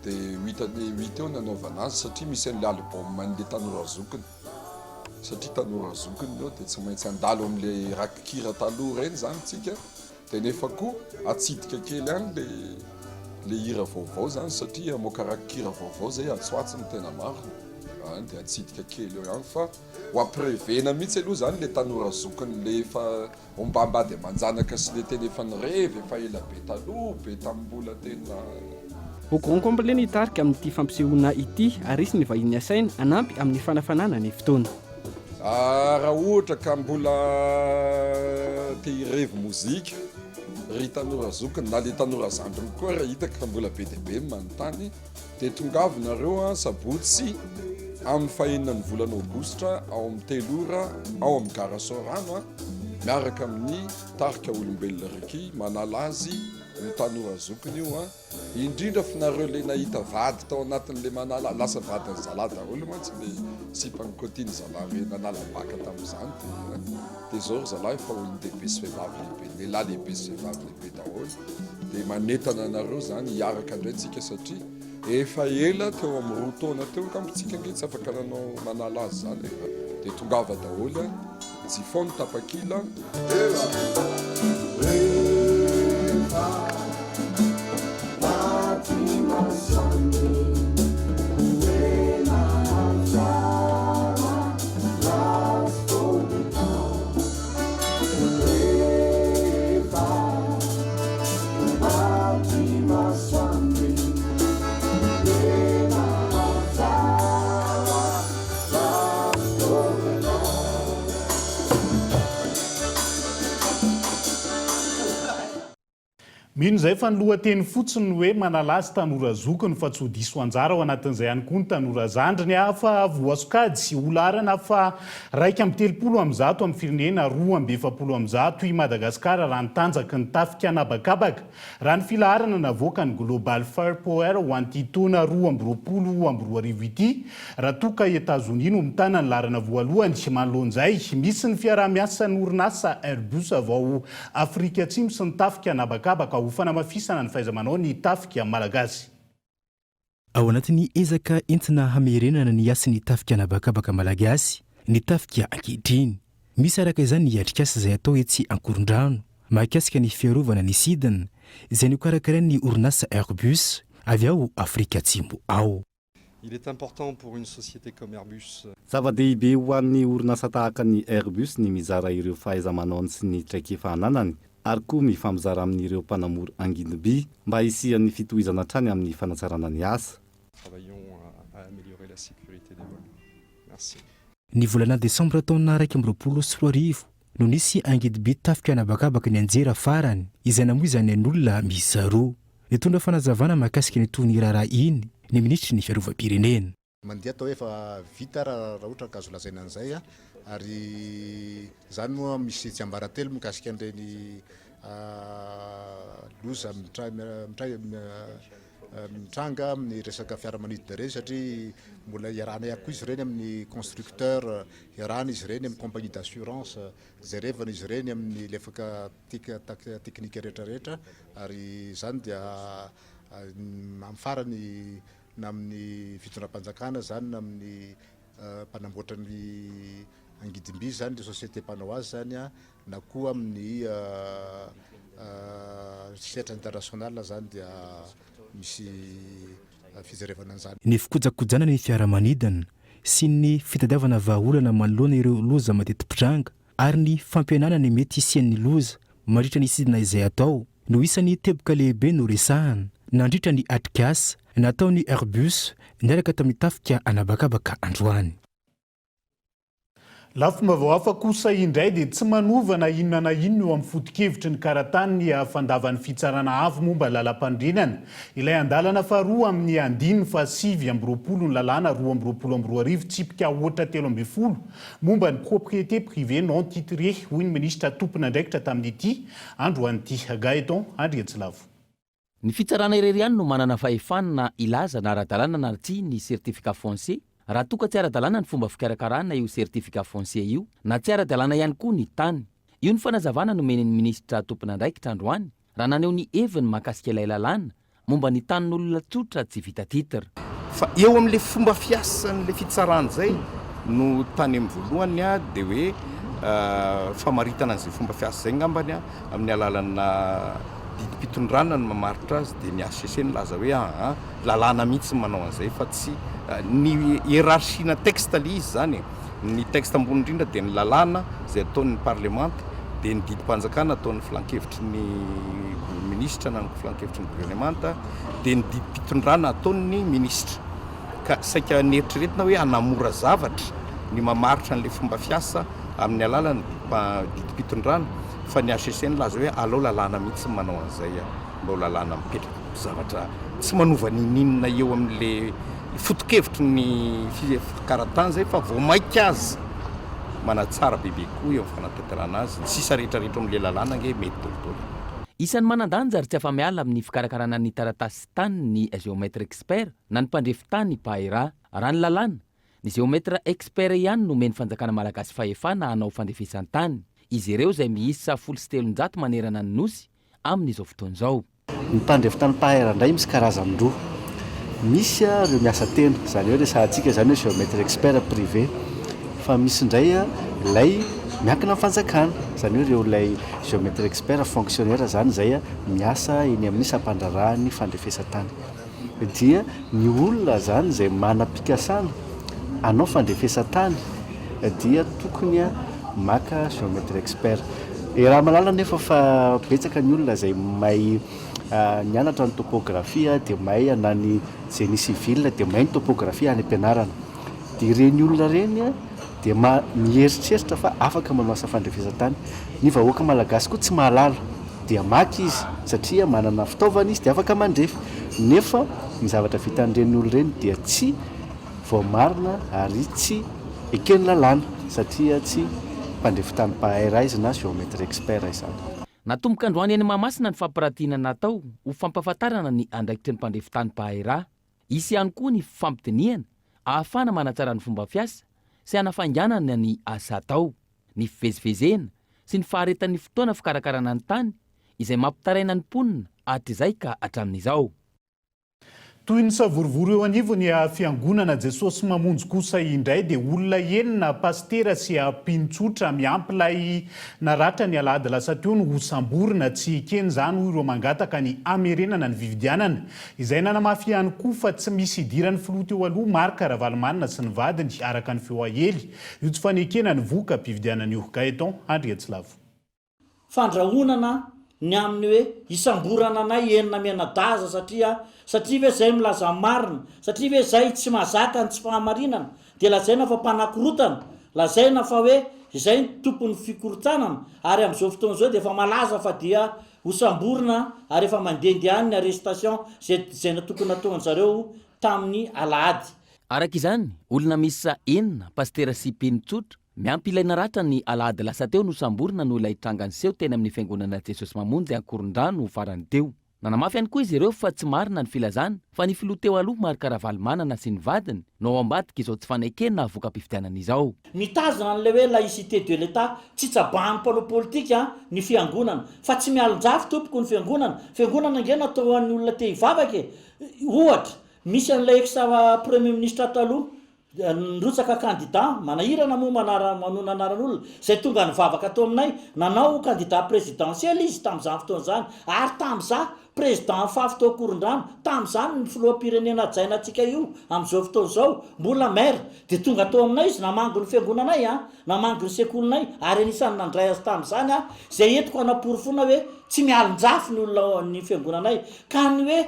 dia ho hitan'ny huit eo ny hanaovana azy satria misy an'ilay album an'ilay tanora zokiny satria tanora zokiny eo dia tsy maintsy handalo amin'ilay rakikira taloha ireny izany tsika. Dia nefa koa atsidika kely any le le hira vaovao zany satria hamoaka rakikira vaovao zay atsy ho atsy ny tena marina an, dia atsidika kely eo ihany fa ho ampirevenà mihitsy aloha zany le tanora zokiny le efa ombambady aman-janaka sy le tena efa nirevy efa ela be taloha be tamin'ny mbola tena Au grand complet ny tarika amin'ity fampisehoana ity ary hisy ny vahiny asaina hanampy amin'ny fanafanana ny fotoana. Raha ohatra ka mbola te hirevy mozika ry tanora zokiny na le tanora zandriny koa raha hitako fa mbola be dia be ny manontany dia tongava nareo an sabotsy amin'ny fahenina ny volana aogositra ao amin'ny telo ora ao amin'ny gara Soarano an miaraka amin'ny tarika olombelona Ricky manala azy ho tanora zokiny io an. Indrindra fa nareo le nahita vady tao anatin'le manala, lasa vadin'ny zalahy daholo mantsy le sipan'i Kotiny zalahy re nanala baka tamin'izany dia dia zao ry zalahy efa olon-dehibe sy vehivavy lehibe, lehilahy lehibe sy vehivavy lehibe daholo dia manentana anareo zany hiaraka indray tsika satria efa ela teo amin'ny roa taona teo angamba tsika ange tsy afaka nanao manala azy zany e, dia tongava daholo a. Jifao ny tapakila. Mino izay fa ny lohateny fotsiny no hoe manala azy tanora zokiny fa tsy ho diso anjara ao anatin'izay ihany koa ny tanora zandriny fa voasokajy ho laharana faha 131 amin'ny firenena 142 i Madagasikara raha ny tanjaky ny tafika an'habakabaka Raha ny filaharana navoakan'ny Global Firepower ho an'ity taona 2022 ity, raha toa ka Etazonia no mitana ny laharana voalohany, manoloana izay, misy ny fiaraha-miasan'ny orinasa Airbus avy ao Afrika Atsimo sy ny tafika an'habakabaka ho fanamafisana ny fahaiza-manao ny tafika malagasy. Ao anatin'ny ezaka entina hamerenana ny hasin'ny tafika an'habakabaka malagasy ny tafika ankehitriny. Misy araka izany ny atrikasa izay atao etsy Ankorondrano mahakasika ny fiarovana ny sidina izay nokarakarain'ny orinasa Airbus avy ao Afrika Atsimo ao. Il est important pour une société comme Airbus. Zava-dehibe ho an'ny orinasa tahaka ny Airbus ny mizara ireo fahaiza-manaony sy ny traikefa ananany ary koa mifampizara amin'ireo mpanamory angidim-by mba hisian'ny fitohizana hatrany amin'ny fanatsarana ny asa. Travaillons à améliorer la sécurité des vols. Merci. Ny volana desambra taona 2021 no nisy angidim-by tafika an'habakabaka nianjera farany izay namoizany ain'olona miisa roa. Nitondra fanazavana mahakasika ny tohin'ny raharaha iny ny minisitry ny fiarovam-pirenena. Mandeha atao hoe efa vita raha ohatra ka azo lazaina an'izay ary izany moa misy tsiambaratelo mikasika an'ireny loza mitranga amin'ny resaka fiaramanidina ireny satria mbola iarahana ihany koa izy ireny amin'ny constructeur, iarahana izy ireny amin'ny compagnie d'assurance, jerevana izy ireny amin'ny lefaka teknika rehetra rehetra ary izany dia amin'ny farany na amin'ny fitondram-panjakana izany na amin'ny mpanamboatra ny angidim-by izany, ilay société mpanao azy izany na koa amin'ny sehatra international izany dia misy fijerevana an'izany. Ny fikojakojana ny fiaramanidina sy ny fitadiavana vahaolana manoloana ireo loza mateti-pitranga ary ny fampihenana ny mety hisian'ny loza mandritra ny sidina izay atao no isan'ny teboka lehibe noresahana nandritra ny atrikasa nataon'ny Airbus niaraka tamin'ny tafika an'habakabaka androany. Lafim-baovao hafa kosa indray dia tsy manova na inona na inona eo amin'ny foto-kevitry ny karatany ny fandavan'ny Fitsarana Avo momba ny Lalampanorenana ilay andalana faharoa amin'ny andininy faha 29 ny lalàna 2022 tsipika aotra 13 momba ny propriété privée non titrée, hoy ny minisitra tompon'andraikitra tamin'ity androany ity, Gaëtan Andriantsilavo. Ny fitsarana irery ihany no manana fahefana hilaza na ara-dalàna na tsia ny certificat foncier, raha toa ka tsy ara-dalàna ny fomba fikarakarana io certificat foncier io, na tsy ara-dalàna ihany koa ny tany. Io ny fanazavana nomen'ny minisitra tompon'andraikitra androany raha naneho ny heviny mahakasika ilay lalàna momba ny tanin'olona tsotra tsy vita titre. Fa eo amin'ilay fomba fiasan'ilay fitsarana izay no tany amin'ny voalohany dia hoe famaritana an'izay fomba fiasa izay angambany amin'ny alalana didim-pitondrana no mamaritra azy dia ny HCC nilaza hoe aa lalàna mihitsy ny manao an'izay fa tsy ny hiérarchie-na texte ilay izy izany e. Ny texte ambony indrindra dia ny lalàna izay ataon'ny parlemanta dia ny didim-panjakana ataon'ny filankevitry ny minisitra na ny filankevitry ny governemanta dia ny didim-pitondrana ataon'ny minisitra. Ka saika neritreretina hoe hanamora zavatra ny mamaritra an'ilay fomba fiasa amin'ny alalan'ny didim-pitondrana fa ny HCC nilaza hoe alao lalàna mihitsy ny manao an'izay mba ho lalàna mipetraka. Zavatra tsy manova n'inon'inona eo amin'ilay foto-kevitry ny fikaratany izay fa vao mainka aza manatsara bebe kokoa eo amin'ny fanatanterahana azy. Ny sisa rehetrarehetra ao amin'ilay lalàna ange mety daholo. Isan'ny manan-danja ary tsy afa-miala amin'ny fikarakarana ny taratasy tany ny géomètre expert na ny mpandrefy tany mpahay raha. Raha ny lalàna, ny géomètre expert ihany no omen'ny fanjakana malagasy fahefana hanao fandrefesan-tany. Izy ireo izay miisa 310 manerana ny Nosy amin'izao fotoana izao. Ny mpandrefy tany mpahay raha indray misy karazany roa. Misy ireo miasa tena, izany hoe resahantsika izany hoe géomètre expert privé. Fa misy indray ilay miankina amin'ny fanjakana, izany hoe ireo ilay géomètre expert fonctionnaire izany izay miasa eny amin'ny sampandraharahan'ny fandrefesan-tany. Dia ny olona izany izay manam-pikasana hanao fandrefesan-tany dia tokony maka géomètre expert. Iaraha-mahalala anefa fa betsaka ny olona izay mahay nianatra ny topographie dia mahay na ny génie civil dia mahay ny topographie any am-pianarana. Dia ireny olona ireny dia mieritreritra fa afaka manao asa fandrefesan-tany. Ny vahoaka malagasy koa tsy mahalala dia maka izy satria manana fitaovana izy dia afaka mandrefy. Nefa ny zavatra vitan'ireny olona ireny dia tsy voamarina ary tsy eken'ny lalàna satria tsy mpandrefy tany mpahay raha izy na géomètre expert izany. Natomboka androany eny Mahamasina ny fampiratiana natao ho fampahafantarana ny andraikitry ny mpandrefy tany mpahay raha. Hisy ihany koa ny fifampidinihana ahafahana manatsara ny fomba fiasa sy hanafainganana ny asa atao, ny fivezivezena sy ny faharetan'ny fotoana fikarakarana ny tany izay mampitaraina ny mponina hatrizay ka hatramin'izao. Toy ny savorovoro eo anivon'ny Fiangonana Jesosy Mamonjy kosa indray dia olona enina, pasitera sy mpino tsotra miampy ilay naratra ny alahady lasa teo no hosamborina. Tsy ekeny izany hoy ireo mangataka ny hamerenana ny fifidianana. Izay nanamafy ihany koa fa tsy misy idiran'ny filoha teo aloha Marc Ravalomanana sy ny vadiny, araka ny feo aely, io tsy fanekena ny voka-pifidianana io. Gaëtan Andriantsilavo. Fandrahonana ny amin'ny hoe hisamborana anay enina mianadahy aza satria satria ve zay milaza ny marina, satria ve zay tsy mahazaka ny tsy fahamarinana dia lazaina fa mpanakorotana, lazaina fa hoe izay ny tompon'ny fikorontanana ary amin'izao fotoana izao dia efa malaza fa dia Hosamborina ary efa mandehandeha any ny arrestation zay zay natokony nataonjareo tamin'ny alahady. Araka izany, olona miisa enina, pasitera sy mpino tsotra, miampy ilay naratra ny alahady lasa teo nosamborina noho ilay tranga niseho teny amin'ny fiangonana Jesosy Mamonjy Ankorondrano farany teo. Nanamafy ihany koa izy ireo fa tsy marina ny filazana fa ny filoha teo aloha Marc Ravalomanana sy ny vadiny no ao ambadik'izao tsy fanekena voka-pifidianana izao. Mitazona an'ilay hoe laïcité de l'Etat, tsy tsabahan'ny mpanao politika ny fiangonana. Fa tsy mialon-jafy tompoko ny fiangonana. Fiangonana ange natao ho an'ny olona te hivavaka e! Ohatra, misy an'ilay ex premier ministre taloha, Nirotsaka kandida, manahirana moa manara manona anaran'olona, izay tonga nivavaka tao aminay, nanao candidat présidentiel izy tamin'izany fotoana izany, ary tamin'izaho président FAF tao Ankorondrano, tamin'izany ny filoham-pirenena hajaina antsika io amin'izao fotoana izao, mbola maire, dia tonga tao aminay izy namangy ny fiangonanay an, namangy ny sekolinay, ary anisan'ny nandray azy tamin'izany aho, izay entiko hanaporofoana hoe tsy mialon-jafy ny olona ao ny fiangonanay, ka ny hoe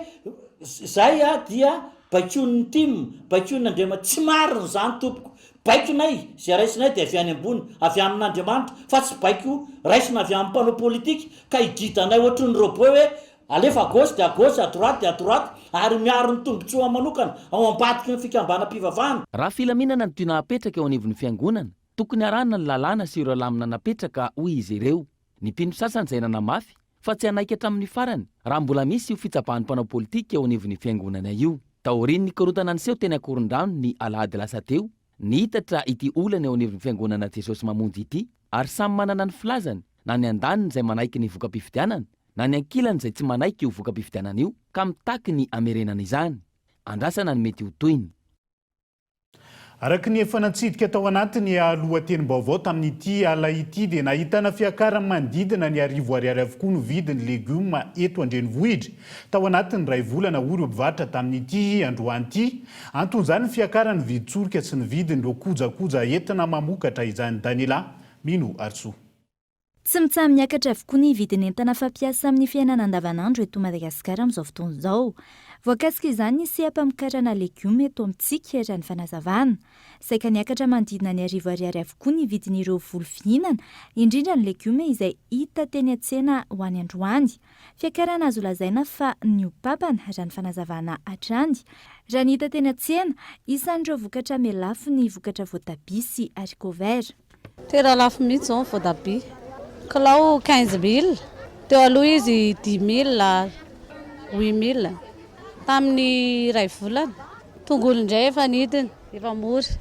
izay dia Baikoin'ny tim, baikoin'ny Andriama, tsy marina izany tompoko. Baikonay izay raisinay dia avy any ambony, avy amin'Andriamanitra, fa tsy baiko raisina avy amin'ny mpanao politika ka higidanay ohatry ny robot hoe alefa à gauche dia à gauche, à droite dia à droite, ary miaro ny tombontsoa manokana ao ambadiky ny fikambanam-pivavahana. Raha filaminana no tiana hapetraka eo anivon'ny fiangonana, tokony harahina ny lalàna sy ireo lamina napetraka, hoy izy ireo. Ny mpino sasany izay nanamafy fa tsy hanaiky hatramin'ny farany raha mbola misy io fitsabahan'ny mpanao politika eo anivon'ny fiangonana io. Taorian'ny korontana niseho teny Ankorondrano ny alahady lasa teo, niitatra ity olana eo anivon'ny fiangonana Jesosy Mamonjy ity ary samy manana ny filazany na ny andaniny izay manaiky ny voka-pifidianana na ny ankilany izay tsy manaiky io voka-pifidianana io ka mitaky ny hamerenana izany. Andrasana ny mety ho tohiny. Araka ny efa natsidika tao anatin'ny lohatenim-baovao tamin'ity alina ity dia nahitana fiakarany manodidina ny arivo ariary avokoa ny vidin'ny legioma eto an-drenivohitra tao anatin'ny iray volana hoy ireo mpivarotra tamin'ity androany ity. Anton'izany ny fiakaran'ny vidin-tsolika sy ny vidin'ireo kojakoja entina mamokatra izany. Daniela Mino Harisoa. Tsy mitsaha-miakatra avokoa ny vidin'entana fampiasa amin'ny fiainana andavanandro eto Madagasikara amin'izao fotoana izao. Voakasika izany ny seha-pamokarana legioma eto amintsika, raha ny fanazavana. Saika niakatra manodidina ny arivo ariary avokoa ny vidin'ireo voly fihinana, indrindra ny legioma izay hita teny an-tsena ho any androany. Fiakarana azo lazaina fa nihoa-papana, raha ny fanazavana hatrany. Raha ny hita teny an-tsena, isan'ireo vokatra mihalafo ny vokatra voatabia sy haricots verts. Tena lafo mihitsy izao ny voatabia. Kilao 15 mille, teo aloha izy dix mille, huit mille. Tamin'ny iray volana. Tongolo indray efa nidina, efa mora.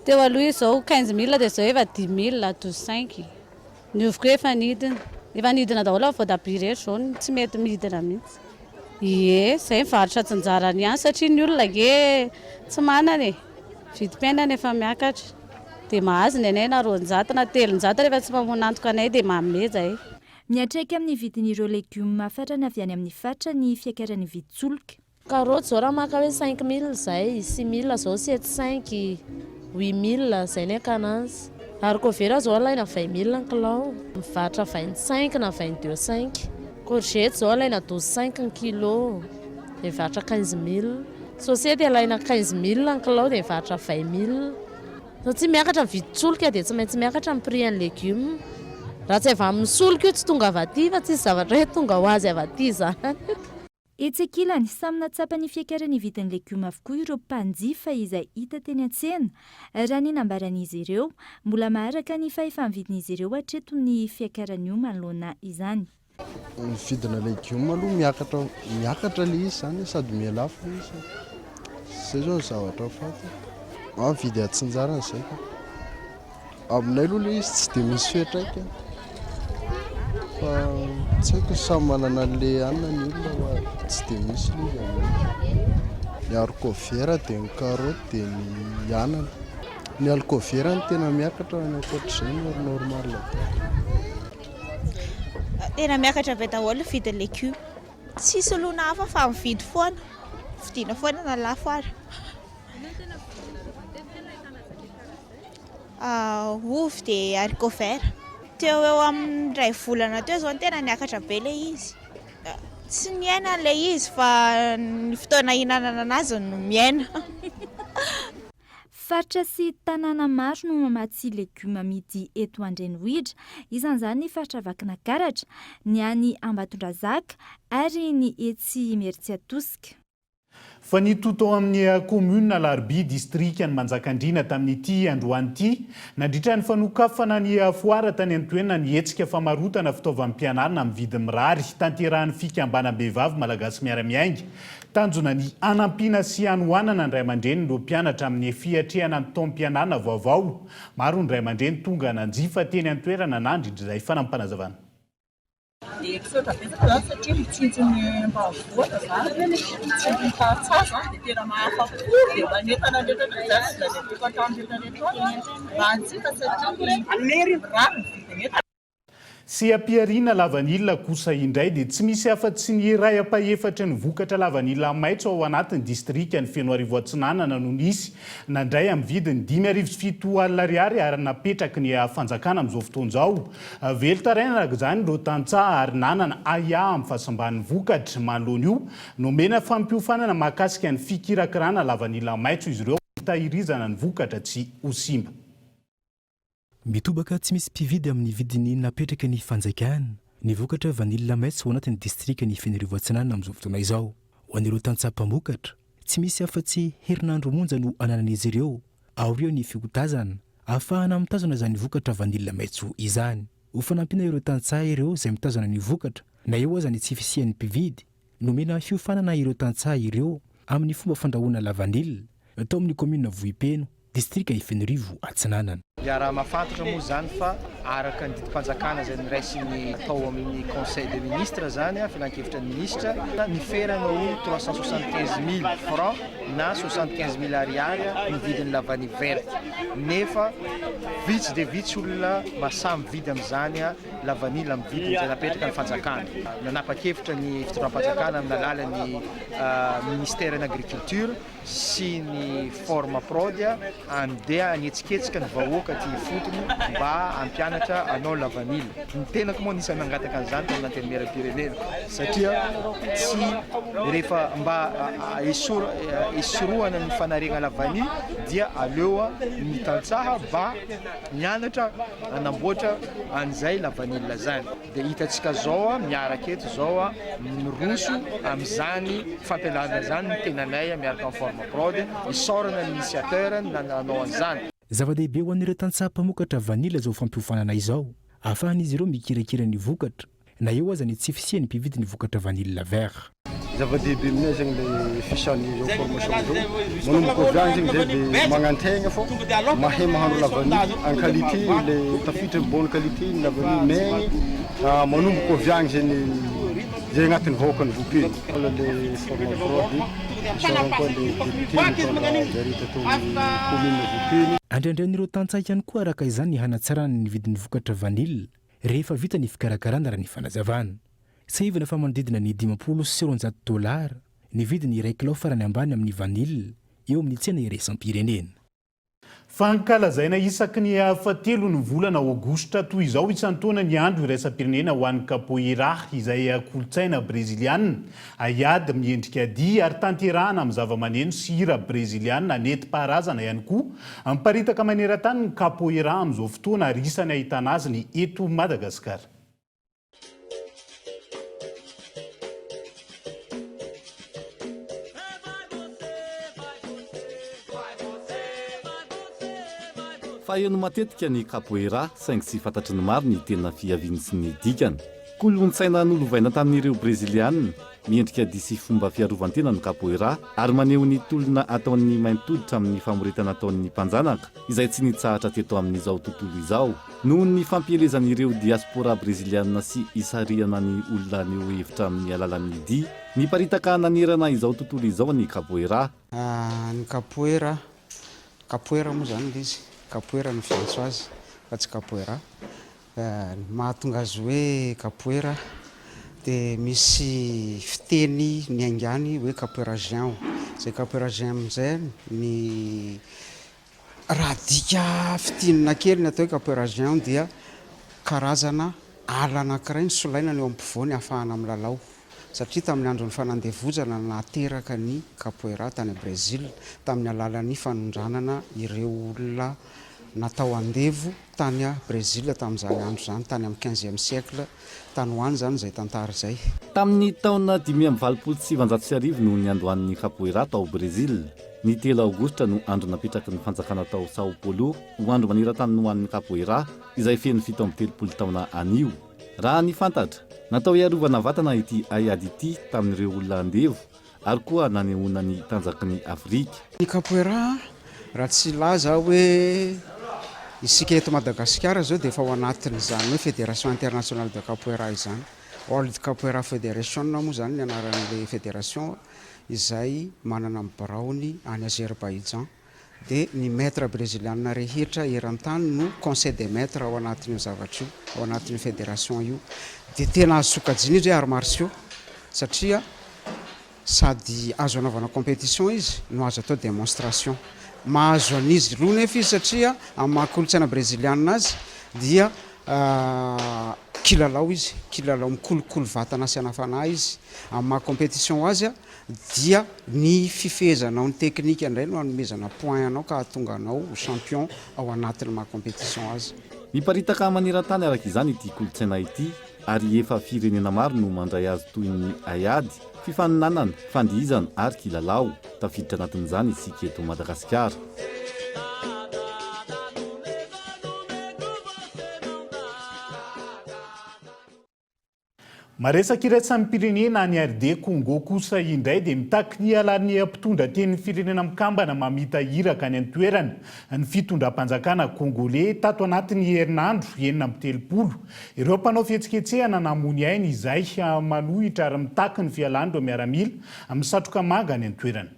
Teo aloha izy izao 15 mille dia izao efa dix mille, douze cinq. Ny ovy koa efa nidina. Efa nidina daholo ny voatabia rehetra izao, tsy mety midina mihitsy. Ie, izay mivarotra antsinjarany ihany satria ny olona ange tsy manana e. Vidim-piainana efa miakatra. Dia mahazo ny anay na 200 na 300 rehefa tsy mamono antoka anay dia manome izahay. Miantraika amin'ny vidin'ireo legioma fatrana avy any amin'ny faritra ny fiakaran'ny vidin-tsolika. Karaoty zao raha maka hoe cinq mille zay, six mille zao sept cinq, huit mille, zay ny hakana azy. Haricot vert zao alaina vingt mille ny kilao, mivarotra vingt cinq na vingt deux cinq. Courgette zao alaina douze cinq ny kilo, dia mivarotra quinze mille. Sosety alaina quinze mille ny kilao dia mivarotra vingt mille. Satria miakatra ny vidin-tsolika dia tsy maintsy miakatra ny prix an'ny legioma. Raha tsy avy amin'ny solika io tsy tonga avy aty fa tsisy zavatra hoe tonga ho azy avy aty izany. Etsy ankilany, samy nahatsapa ny fiakaran'ny vidin'ny legioma avokoa ireo mpanjifa izay hita teny an-tsena. Raha ny nambaran'izy ireo, mbola maharaka ny fahefa-mividin'izy ireo hatreto ny fiakaran'io manoloana izany. Ny vidina legioma aloha miakatra miakatra ilay izy izany sady mihalafo ilay izy. Izay izao ny zavatra fantako. Aho mividy antsinjarany izay ka. Aminay aloha ilay izy tsy dia misy fiantraikany fa tsy haiko samy manana an'ilay hanina ny olona fa tsy dia misy ilay izy aminay. Ny haricot vert dia ny karaoty dia ny anana. Ny haricot vert no tena miakatra fa ny ankoatr'izay normal daholo. Tena miakatra be daholo ny vidin'ny legioma. Tsy soloina hafa fa mividy foana. Vidiana foana na lafo ary. Ovy dia haricot vert. Teo ho eo amin'ny iray volana teo izao no tena niakatra be ilay izy. Tsy miaina ilay izy fa ny fotoana ihinanana anazy no miaina. Faritra sy tanàna maro no mamatsy legioma amidy eto an-drenivohitra, isan'izany ny faritra Vakinakaratra, ny any Ambatondrazaka ary ny etsy Imerintsiatosika. Fa nitohy tao amin'ny kaominina Alarobia, distrikan'i Manjakandriana tamin'ity androany ity, nandritra ny fanokafana ny foara tany an-toerana ny hetsika famarotana fitaovam-pianarana amin'ny vidiny mirary tanterahin'ny fikambanam-behivavy Malagasy Miara-Miainga. Tanjona ny hanampiana sy hanohanana ny ray aman-drenin'ireo mpianatra amin'ny fiatrehana ny taom-pianarana vaovao. Maro ny ray aman-dreny tonga nanjifa teny an-toerana nandritra izay fanampinazavana. Dia misaotra betsaka zany satria mitsinjo ny ambanivohitra zany, mitsinjo ny tantsaha zany dia tena mahafa-po dia manentana ny rehetra rehetra zany na dia tokantrano rehetra rehetra any mba hanjifa satria mirary ny vidin'entana. Seha-pihariana lavanila kosa indray dia tsy misy afa-tsy ny iray ampahefatry ny vokatra lavanila maitso ao anatin'ny distrikan'i Fenoarivo Atsinanana no nisy nandray amin'ny vidiny 7500 ariary ary napetraky ny fanjakana amin'izao fotoana izao. Velon-taraina araka izany ireo tantsaha ary nanana ahiahy amin'ny fahasimban'ny vokatra. Manoloana io, nomena fampiofanana mahakasika ny fikirakirana lavanila maitso izy ireo. hitahirizana ny vokatra tsy ho simba. Mitobaka tsy misy mpividy amin'ny vidiny napetraky ny fanjakana ny vokatra vanille maitso ao anatin'ny distrikan'i Fenerivo Atsinanana amin'izao fotoana izao. Ho an'ireo tantsaha mpamokatra, tsy misy afa-tsy herinandro monja no ananan'izy ireo aorian'ny fiotazana ahafahana mitazona izany vokatra vanille maitso izany. Ho fanampiana ireo tantsaha ireo izay mitazona ny vokatra na eo aza ny tsy fisian'ny mpividy, nomena fiofanana ireo tantsaha ireo amin'ny fomba fandrahoana lavanila tao amin'ny kaominina Vohipeno, distrika Ifenorivo Atsinanana. Iaraha-mahafantatra moa izany fa araka ny didim-panjakana izay noraisin'ny tao amin'ny Conseil des ministres izany, filankevitra ny minisitra, niferana ho 375 mille francs na 75 mille ariary ny vidin'ny lavanille verte. Nefa vitsy dia vitsy olona mahasahy mividy amin'izany lavanila amin'ny vidiny izay napetraka ny fanjakana. Nanapa-kevitra ny fitondram-panjakana amin'ny alalan'ny ministeran'ny agriculture sy ny Formaprod handeha hanetsiketsika ny vahoaka aty ifotony mba hampianatra hanao lavanila. Ny tenako moa anisan'ny nangataka an'izany tao amin'ny Antenimierampirenena satria tsy rehefa mba esorohana ny fanariana lavanila dia aleo ny tantsaha mba mianatra hanamboatra an'izay lavanila izany. Dia hitantsika zao miaraka eto zao miroso amin'izany fampianarana izany ny tenanay miaraka amin'ny Formaprod, isaorana ny initiateur nanao an'izany. Zava-dehibe ho an'ireo tantsaha mpamokatra vanila izao fampiofanana izao, ahafahan'izy ireo mikirakira ny vokatra, na eo aza ny tsy fisian'ny mpividy ny vokatra vanille vert. Zava-dehibe aminay zegny le fisian'izao formation zao, manomboka avy any zegny zay de magnantegna fô mahay mahandro lavanille en qualité le tafiditra am bonne qualité ny lavanille maigny, manomboka avy agny zegny zay agnatin'ny vahoakan'i Vohipeno. Mbola le Formaprod, isaorana koa le député nitondra zareo tato amin'ny commune Vohipeno. Andriandrian'ireo tantsaha ihany koa araka izany ny hanatsarana ny vidin'ny vokatra vanille rehefa vita ny fikarakarana raha ny fanazavana. Tsiahivina fa manodidina ny 250 dolara ny vidiny iray kilao farany ambany amin'ny vanille eo amin'ny tsena iraisam-pirenena. Fankalazaina isaky ny fahatelo ny volana aogositra toy izao isan-taona ny Andro iraisam-pirenena ho an'ny Capoeira, izay kolontsaina breziliana, haiady miendrika dihy ary tanterahana amin'ny zavamaneno sy hira breziliana nentim-paharazana ihany koa. Miparitaka maneran-tany ny Capoeira amin'izao fotoana ary isan'ny ahitana azy ny eto Madagasikara. Faheno matetika ny capoeira saingy tsy fantatry ny maro ny tena fiaviany sy ny dikany. Kolontsaina nolovaina tamin'ireo Breziliana, miendrika dihy sy fomba fiarovan-tena ny capoeira ary maneho ny tolona ataon'ny mainty hoditra amin'ny famoretana ataon'ny mpanjanaka izay tsy nitsahatra teto amin'izao tontolo izao. Noho ny fampielezan'ireo diaspora breziliana sy hisarihana ny olona haneho hevitra amin'ny alalan'ny dihy, niparitaka nanerana izao tontolo izao ny capoeira. Ny capoeira, capoeira moa izany ilay izy, capoeira no fiantso azy fa tsy capoeira. Ny mahatonga azy hoe capoeira dia misy fiteny niaingàny hoe capoeiragião. Izay capoeiragião izay ny Raha adika fintinina kely ny atao hoe capoeira géant dia karazana ala anankiray nosolaina ny eo ampovoany ahafahana milalao. Satria tamin'ny andron'ny fanandevozana no nahateraka ny capoeira tany Brésil tamin'ny alalan'ny fanondranana ireo olona natao andevo tany Brésil tamin'izany andro izany, tany amin'ny quinzième siècle tany ho any izany izay tantara izay. Tamin'ny taona 1985 no niandohan'ny capoeira tao Brezila. Ny telo aogositra no andro napetraky ny fanjakana tao Sao Paulo ho andro maneran-tany ho an'ny capoeira, izay feno 37 taona anio. Raha ny fantatra, natao hiarovana vatana ity haiady ity tamin'ireo olona andevo ary koa nanehoana ny tanjaky ny Afrika. Ny capoeira, raha tsy hilaza aho hoe isika eto Madagasikara izao dia efa ao anatin'izany hoe Fédération Internationale de Capoeira izany. World Capoeira Federation moa izany ny anaran'ilay fédération izay manana ny biraony any Azerbaïdjan. Dia ny maître breziliana rehetra eran-tany no conseil des maîtres ao anatin'io zavatra io, ao anatin'io fédération io. Dia tena azo sokajiana izy hoe arts martiaux satria sady azo anaovana compétition izy no azo atao démonstration. Mahazo an'izy roa nefa izy satria amin'ny maha kolontsaina breziliana azy dia. Kilalao izy, kilalao mikolokolo vatana sy ana-fanahy izy. Amin'ny maha compétition azy dia ny fifehezanao ny teknika indray no hanomezana point anao ka hahatonga anao ho champion ao anatin'ny maha compétition azy. Miparitaka maneran-tany araka izany ity kolontsaina ity ary efa firenena maro no mandray azy toy ny haiady, fifaninanana, fandihizana ary kilalao. Tafiditra anatin'izany isika eto Madagasikara. Maresaka iraisam-pirenena any RD Congo kosa indray dia mitaky ny hialan'ny mpitondra tenin'ny Firenena Mikambana mamita iraka any an-toerana ny fitondram-panjakana Congolais tato anatin'ny herinandro 36. Ireo mpanao fihetsiketsehana namoy ainy izay manohitra ary mitaky ny fialan'ireo miaramila misatroka manga any an-toerana.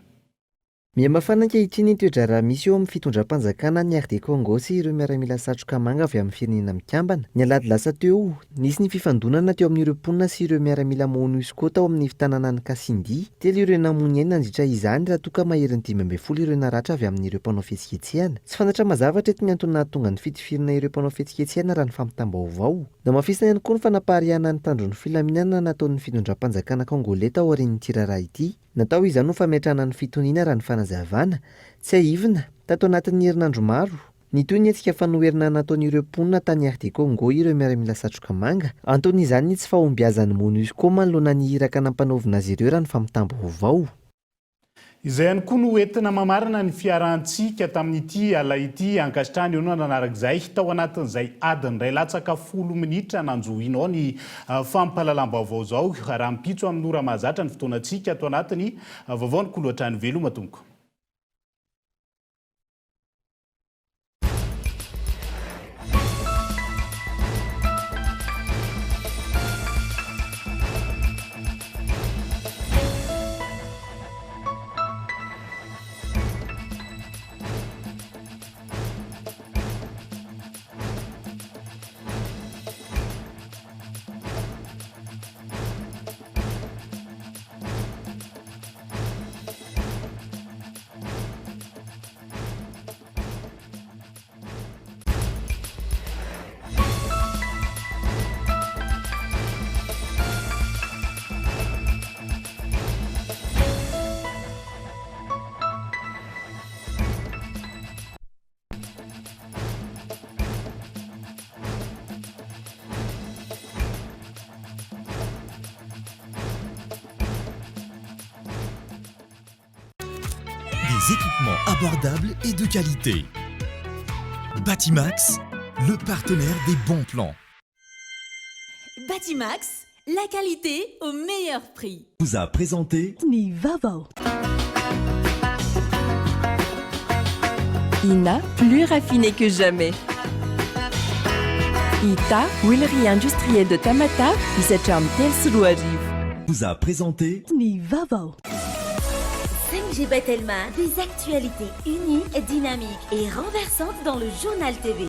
Mihamafana ankehitriny ny toe-draharaha misy eo amin'ny fitondram-panjakana any RD Congo sy ireo miaramila satroka manga avy amin'ny Firenena Mikambana. Ny alahady lasa teo, nisy ny fifandonana teo amin'ireo mponina sy ireo miaramila Monusco tao amin'ny tanànan'i Kasindi. Telo ireo namoy ny ainy nandritra izany raha toa ka maherin'ny 15 ireo naratra avy amin'ireo mpanao fihetsiketsehana. Tsy fantatra mazava hatreto ny antony nahatonga ny fitifirana ireo mpanao fihetsiketsehana raha ny fampitam-baovao. Namafisina ihany koa ny fanapariahana ny mpitandro ny filaminana nataon'ny fitondram-panjakana Kongoley taorian'ity raharaha ity. Natao izany ho fametrahana ny fitoniana raha ny fanazavana. Tsiahivina, tato anatin'ny herinandro maro, nitohy ny hetsika fanoherana nataon'ireo mponina tany RD Congo ireo miaramila satroka manga. Anton'izany ny tsy fahombiazan'ny Monusco manoloana ny iraka nampanaovina azy ireo raha ny fampitam-baovao. Izay ihany koa no entina mamarana ny fiarahantsika tamin'ity alina ity. Ankasitrahana eo no nanarak'izay tao anatin'izay adiny iray latsaka folo minitra nanjohianao ny Fampahalalam-baovao izao, rahampitso amin'ny ora mahazatra ny fotoanantsika ato anatin'ny Vaovao ny Kolo hatrany. Veloma tompoko. Des équipements abordables et de qualité. Batimax, le partenaire des bons plans. Batimax, la qualité au meilleur prix. Vous a présenté. Ny vaovao. Ina, plus raffiné que jamais. Ita, huilerie industrielle de Tamatave, misy hatramin'ny 2003. Vous a présenté. Ny vaovao. 5G Batelma, des actualités uniques, dynamiques et renversantes dans le journal TV.